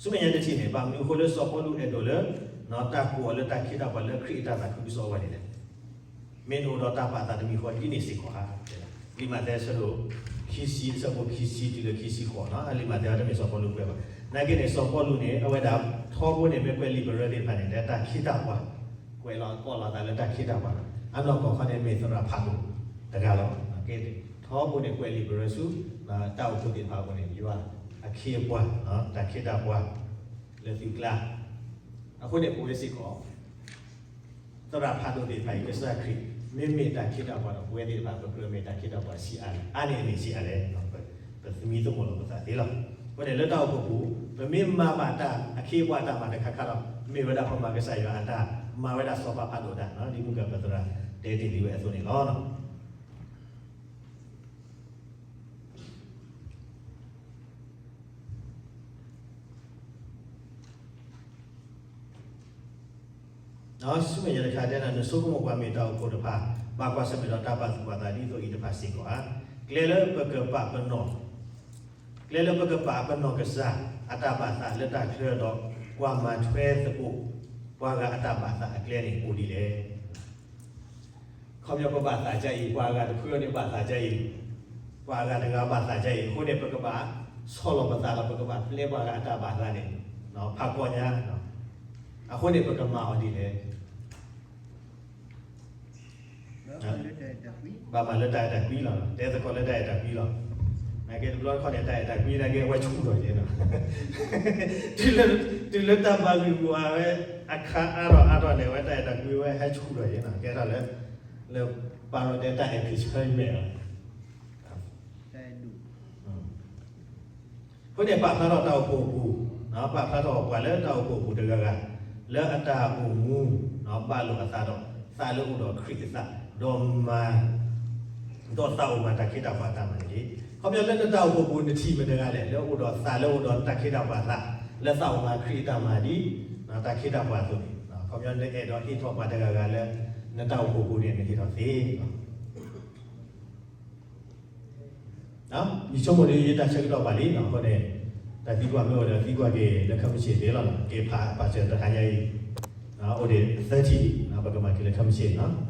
ဆူမဲာ်ညါတထံၣ်န့ၣ် ဘၣ်မနုၤအဃိလၢစီၤပီလူးအဲၣ်ဒိးလၢ တၢ်ကူၣ်အီၤလၢတၢ်ခ့တၢ်ပှၤလၢခရံာ်အတၢ်သးခုကစီၣ်အဂီၢ်န့ၣ်လဲၣ်. မ့ၢ်နအိၣ်ဒီးတၢ်ပာ်သးတမံၤဃီဒ်န့ၣ်စ့ၢ်ကီးဧါ. လံာ်မးသဲအဆၢဒိၣ်ခံဆံ အဆၢဖိခံဆံတုၤလၢခံဆံဃိးန့ၣ်, လံာ်မးသဲတမ့ၢ်စီၤပီလူးကွဲးဘၣ်. နာ်က့န့ၣ် စီၤပီလူးန့ၣ် အဝဲဒၣ်ထီဘိန့ၣ် မ့ၢ်ကွဲးလံာ်ပရၢသ့ၣ်တဖၣ်န့ၣ် လၢတၢ်ခ့တၢ်ပှၤ, ကွဲးလီၤကိးလီၤသးလၢတၢ်ခ့တၢ်ပှၤ, အနီၢ်ကီၢ်ခီန့ၣ် မ့ၢ်သရၣ်ဖးဒိၣ်တဂၤလီၤ. ထီဘိန့ၣ်ကွဲးလံာ်ပရၢဆူ တၢ်အိၣ်ဖှိၣ်သ့ၣ်တဖၣ်အဂီၢ်န့ၣ် ယွၤအခ့အပှၤ, တၢ်ခ့တၢ်ပှၤ လၢသုကျါ, အဃိန့ၣ် ပဝဲစ့ၢ်ကီး သရၣ်ဖးဒိၣ်သ့ၣ်တဖၣ်အံၤ ကစၢ်ခရံာ် မ့မ့ၢ်တၢ်ခ့တၢ်ပှၤဒီး ပဝဲသ့ၣ်တဖၣ် ပကြၢးမ့ၢ်တၢ်ခ့တၢ်ပှၤဆံးအါလဲၣ်, အါန့ၢ်အန့ၣ်ဆံးအါလဲၣ်, ပသမံသမိးလီၤပသးသ့လီၤ. အဃိန့ၣ် လၢတၢ်အိၣ်ဖှိၣ်ပူၤ ပမ့ၢ်မၤဘၣ်တၢ်အခ့အပှၤအတၢ်မၤတခါခါဒီး မ့ၢ်ဝဲဒၣ်ပမၤကစၢ်ယွၤအတၢ်မၤဝဲဒၣ်စီၤပၤဖးဒိၣ်တၢ်, ဒ်မုၢ်ကပသရၣ်တဲတ့ၢ်လံဝဲအသိးန့ၣ်လီၤ. ဆူမဲာ်ညါတခါတဲဒၣ် နဆိကမိၣ်ပှၤမ့ၢ်တၢ်အိၣ်ဖှိၣ်တဖၣ် ဘၣ်ကွၢ်ဆၢၣ်မဲာ်ဒီးတၢ်ပာ်သူၣ်ပာ်သးဒ်သိးအံၤတဖၣ်စ့ၢ်ကီးဧါ. ကျဲလၢပကပာ်ပနီၣ် ကျဲလၢပကပာ်ပနီၣ်ကစၢ် အတၢ်ဘၣ်သးလၢတၢ်ချၢဒီး ကွၢ်မၤထွဲသကိး ပှၤဂၤအတၢ်ဘၣ်သးအကျဲန့ၣ် အိၣ်ဒ်လဲၣ်. ခီပညီပဘၣ်သးဒ်အံၤ ပှၤအဂၤတဖုန့ၣ်ဘၣ်သးဒ်အံၤ, ပှၤအဂၤတဂၤဘၣ်သးဒ်အံၤ အဃိန့ၣ် ပကဘၣ်ဆီၣ်လီၤပသးဒီး ပကဘၣ်ပျဲပှၤဂၤအတၢ်ဘၣ်သးန့ၣ် ဖးကီညါ, အဃိန့ၣ် ပကမၤအီၤဒ်လဲၣ်. ဘၣ်မၤလၢတၢ်အဲၣ်တၢ်ကွံလီၤ, တဲသကိးလၢတၢ်အဲၣ်တၢ်ကွံလီၤ. နာ်က့တဘျီတခီၣ်န့ၣ် တၢ်အဲၣ်တၢ်ကွံနာ်က့ အဝဲဆူၣ်ထီၣ်က့ၤနီၤ. တုၤလၢတၢ်ဘၣ်ဂံၢ်ဂူာ်ဝဲ အခါအါထီၣ်အါထီၣ်န့ၣ် အဝဲတၢ်အဲၣ်တၢ်ကွံဝဲဟဲဆူၣ်ထီၣ်က့ၤနီၤ. ကဲထီၣ်လၢ လၢပၢ်နီၣ်တဲတၢ်အဲၣ်ဖံးဆၢမဲာ်လီၤ. အဃိန့ၣ် ပာ်ဖျါထီၣ်တၢ်အိၣ်ဖှိၣ်အပူၤ, ပာ်ဖျါထီၣ်ပှၤလၢတၢ်အိၣ်ဖှိၣ်အပူၤတဂၤဂၤ လၢအတၢ်အိၣ်မူ ဘၣ်လိာ်အသးဒီး သးလၢအိၣ်ဒီးခရံာ်အသး ဒီးမၤ ဒီးသးအိၣ်မၤတၢ်ခ့တၢ်ပှၤအတၢ်မၤန့ၣ်တက့ၢ်. ခီပညီလၢနတၢ်အိၣ်ဖှိၣ်ပူၤ နထံၣ်မတဂၤလဲၣ် လၢအိၣ်ဒီးသးလၢအိၣ်ဒီးတၢ်ခ့တၢ်ပှၤအသး လၢသးအိၣ်မၤခရံာ်အတၢ်မၤဒ် တၢ်ခ့တၢ်ပှၤအသိးန့ၣ်, ခီပညီနအဲၣ်ဒိးဟ့ၣ်ထီၣ်ပှၤတဂၤဂၤလၢ နတၢ်အိၣ်ဖှိၣ်ပူၤန့ၣ် နဟ့ၣ်ထီၣ်သ့ ယဆိကမိၣ်ဒီး ယတၢ်ဆၢကတီၢ်ဘၣ်လံ, အဃိန့ၣ် တၢ်သံကွၢ်မ့ၢ်အိၣ်ဒီး သံကွၢ်က့ၤလၢခဲမုၢ်ဆ့ၣ်သ့လီၤ. က့ၤဖးပာ်စၢၤတဟါညါအံၤ အိၣ်ဒံးသၢထံၣ်, ပကမၤက့ၤလၢခဲမုၢ်ဆ့ၣ်နီၤ.